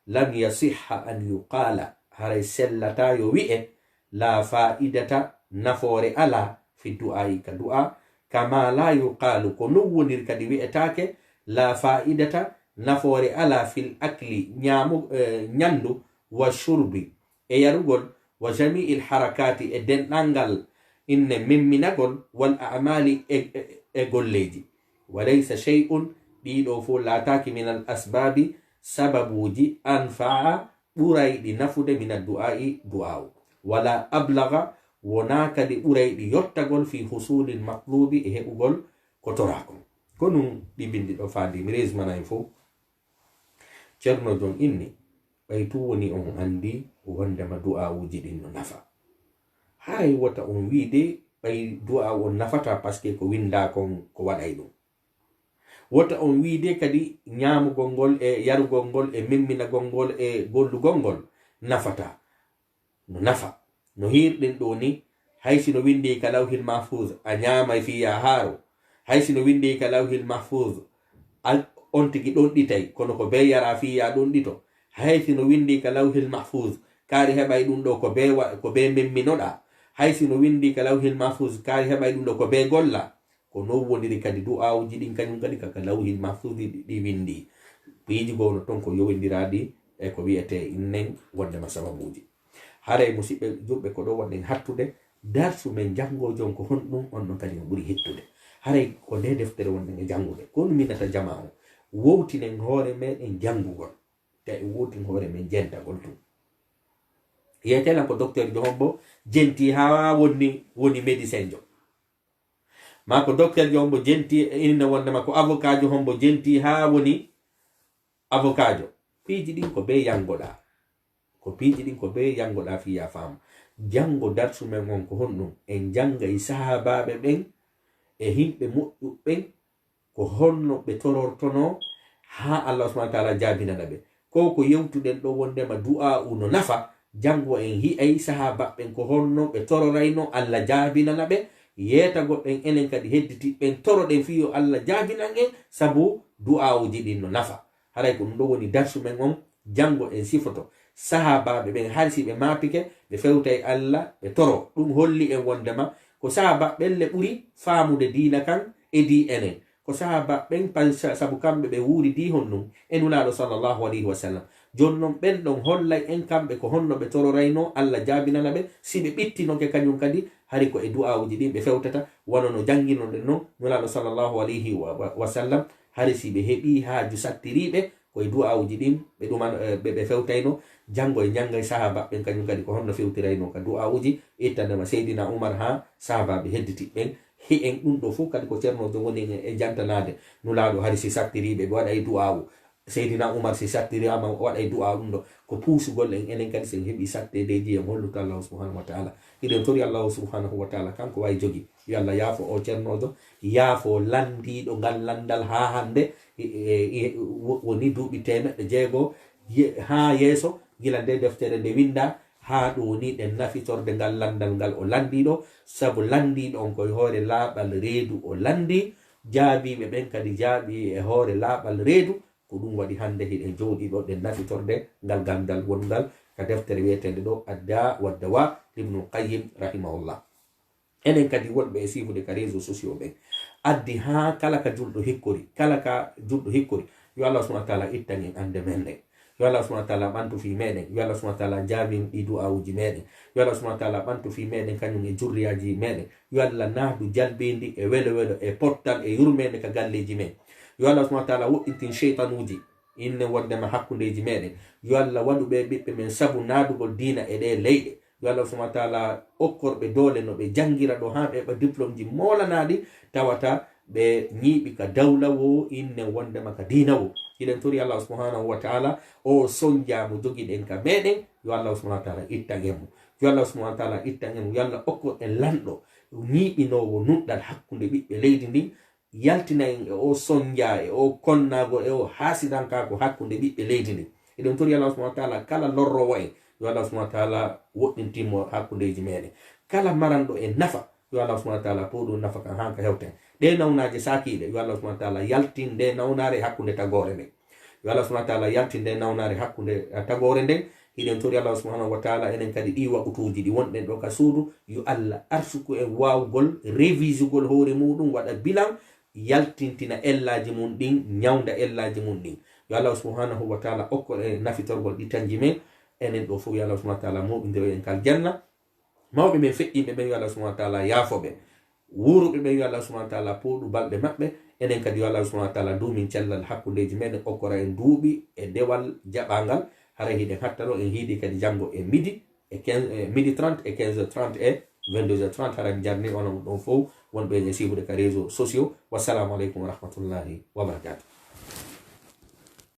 lam yasihha an yuqaala, haray sellataa yo wi'e, la fa'idata, nafoore alaa, fi du'aa'i, ka du'a, kama la yuqaalu, ko non woniri kadi wi'etaake, la fa'idata, nafoore alaa, fil akli, ñaamu-, eh, ñanndu, wa shurbi, e yarugol, wa jami'il harakaati, e denɗanngal inne memminagol, wal a'maali, e, e, e golleeji. Wa laysa shay'un, ɗii ɗoo fof laataaki, minal asbaabi, sababuuji, anfa'a, ɓurayɗi nafude, min addu'aa'i, du'aawu. Wala ablaga, wonaa kadi ɓurayɗi yottagol, fi husuulil matluubi, e heɓugol ko toraa kon. Ko ɗum ɗi binndi ɗo faandi, mi resmanay fof. Ceerno Jon inni, ɓay tun woni on anndi wonndema du'aawuuji ɗin no nafa. Haray wota on wiide ɓay du'aawu on nafataa, parce que ko winndaa kon ko waɗay ɗum. Wota on wiide kadi ñaamugol ngol e yarugol ngol e memminagol ngol e gollugol ngol nafataa. No nafa. No hiirɗen ɗoo ni, hay si no winndii ka Lawhil Mahfuuz, a ñaamay fii yaa haaro. Hay si no winndii ka Lawhil Mahfuuz, a, on tigi ɗonɗitay, kono ko bee yaraa fii yaa ɗonɗito. Hay si no winndii ka Lawhil Mahfuuz, kaari heɓay ɗum ɗoo ko bee wa-, ko bee memminoɗaa. Hay si no winndii ka Lawhil Mahfuuz, kaari heɓay ɗum ɗoo ko bee gollaa. Ko non woniri kadi du'aawuuji ɗin, kañum kadi ka, ka Lawhil Mahfuuzi ɗi, ɗi winndi. Piiji goo no ton ko yowindiraaɗi e ko wi'etee innen wonndema sababuuji. Haray musiɓɓe juɓɓe, ko ɗoo wonɗen hattude darsu men janngoojo on, ko honɗum on ɗon kadi no ɓuri hittude. Haray ko ndee deftere wonɗen e janngude. Ko honɗum minnata jamaa on? Wowtinen hoore meɗen janngugol. Tawi en wowtin hoore men jentagol tun. Yeetee lan ko docteur jo hombo jenti haa woni, woni médecin jo. Maa ko docteur jo hombo jenti, inna wondema ko avocat jo hombo jenti haa woni avocat jo. Piiji ɗin ko bee yanngoɗaa. Ko piiji ɗin ko bee yanngoɗaa fii yaa faamu. Janngo darsu men on ko honɗum? En janngay sahaabaaɓe ɓen e yimɓe moƴƴuɓe ɓen ko honno ɓe torortonoo haa Allah subhanahu wa taala jaabinana ɓe. Ko ko yewtuɗen ɗoo wonndema du'aa'u no nafa, janngo en yi'ay sahaabaaɓe ɓen ko honno ɓe tororaynoo Allah jaabinana ɓe, yeetagol ɓen enen kadi hedditiiɓe ɓen toroɗen fii yo Allah jaabinan en, sabu du'aawuuji ɗin no nafa. Haray ko ɗum ɗoo woni darsu men on, janngo en sifoto sahaabaaɓe ɓen, hari si ɓe maapike, ɓe fewtay Allah, ɓe toro. Ɗum holli en wonndema ko sahaabaaɓe ɓen le ɓuri faamude diina kan edii enen. Ko sahaabaaɓe ɓen, pa-, sa-, sabu kamɓe ɓe wuuridii honɗum e Nulaaɗo sallallahu alayhi wa sallam. Jooni non ɓen ɗon hollay en kamɓe ko honno ɓe tororaynoo Allah jaabinana ɓe, si ɓe ɓittinoke kañum kadi, hari ko e du'aawuuji ɗin ɓe fewtata, wano no jannginoɗen non Nulaaɗo sallallahu alayhi wa, wa, wa sallam, hari si ɓe heɓii haaju sattirii ɓe, ko e du'aawuuji ɗin ɓe ɗuman, eh, ɓe, ɓe fewtayno. Janngo e janngay sahaabaaɓe ɓen kañum kadi ko honno fewtiraynoo ka du'aawuuji, ittandema Seydina Umar haa sahaabaaɓe hedditiiɓe ɓen. Hi'en ɗum ɗoo fof kadi ko Ceerno Jon woni e, e jantanaade Nulaaɗo, hari si sattiriiɓe ɓe waɗay du'aawu. Seydina Umar, si sattiriyama, o waɗay du'a ɗum ɗo. Ko puusugol en, enen kadi, sen heɓi sattedeji, en holluto Allahu subhanahu wa ta'ala. Hiɗen tori Allahu subhanahu wa ta'ala, kanko wawi jogi. Yo Allah yaafo o ceernojo, yaafo landiɗo ngal landal ha hande, e, e, e, wo-, woni duuɓi temeɗɗe jeego ye-, ha yeeso, gila nde deftere nde winda, ha ɗo woni ɗen nafitorde ngal landal ngal o landiɗo, sabu landiɗo on koye hoore laaɓal reedu o landi, jaabiɓe ɓen kadi jaabi e hoore laaɓal reedu, ko ɗum waɗi hannde hiɗen jooɗii ɗo ɗen nafitorde ngal gandal wongal ka deftere wiyeteende ɗo Adda wa Dawa, Ibnul Qayyim rahimahullah. Enen kadi wonɓe e siifude ka réseaux sociaux ɓen, addi haa kala ka julɗo hikkori, kala ka julɗo hikkori, yo Allah subhanahu wa ta'ala ittan en annde men nden. Yo Allah subhanahu wa ta'ala ɓantu fii meɗen. Yo Allah subhanahu wa ta'ala jaabin ɗi du'aawuji meɗen. Yo Allah subhanahu wa ta'ala ɓantu fii meɗen kañum e jurriyaaji meɗen. Yo Allah naadu jalbindi e welo welo e pottal e yurmeende ka galleeji men. Yo Allah subhanahu wa ta'ala woɗɗintin sheytanuuji inne wondema hakkundeeji meɗen. Yo Allah waɗu ɓe ɓiɓɓe men sabu naadugol diina e ɗee leyɗe. Yo Allah subhanahu wa ta'ala okkor ɓe doole no ɓe janngira ɗo haa ɓe heɓa diplôme ji moolanaaɗi, tawata ɓe ñiiɓi ka dawla wo inne wondema ka diina wo. Hiɗen tori Allah subhanahu wa ta'ala o sonja mo jogiɗen ka meɗen, yo Allah subhanahu wa ta'ala ittan en mo. Yo Allah subhanahu wa ta'ala ittan en mo. Yo Allah okkor en lanɗo ñiiɓinoowo nuɗɗal hakkunde ɓiɓɓe leydi ndin, yaltina en e o sonja, e o konnago, e o haasidankaaku hakkunde ɓiɓɓe leydi ndin. Eɗen tori Allah subhanahu wa ta'ala kala lorrowo en, yo Allah subhanahu wa ta'ala woɗɗintin mo hakkundeeji meɗen. Kala maranɗo en nafa, yo Allah subhanahu wa ta'ala pooɗu nafa kan haa ka hewten. Ɗee nawnaaje saakiiɗe, yo Allah subhanahu wa ta'ala yaltin nde nawnaare hakkunde tagoore nden. Yo Allah subhanahu wa ta'ala yaltin nde nawnaare hakkunde, eh, tagoore nden. Hiɗen tori Allah subhanahu wa ta'ala enen kadi ɗi waqutuuji ɗi wonɗen ɗo ka suudu, yo Allah arsuku en waawgol revisugol hoore muɗum, waɗa bilan, yaltintina ellaaji mum ɗin, ñawnda ellaaji mum ɗin. Yo Allah subhanahu wa ta'ala okko e nafitorgol ɗi tanji men. Enen ɗo fof yo Allah subhanahu wa ta'ala moɓindiro en kal janna. Mawɓe men feƴƴinɓe ɓen yo Allah subhanahu wa ta'ala yaafo ɓe. Wuuruɓe ɓen yo Allah subhanahu wa ta'ala pooɗu balɗe maɓɓe. Enen kadi yo Allah subhanahu wa ta'ala duumin cellal hakkundeeji meɗen, okkora en duuɓi e dewal jaɓangal. Haray hiɗen hatta ɗo, en hiidi kadi janngo e midi e quinze, e midi trente e quinze heures trente e vingt-deux heures trente. Haray mi jarni onon ɗon fof wonɓe e siifude ka réseaux sociaux. Wassalamu aleykum wa rahmatullahi wa barakatuh.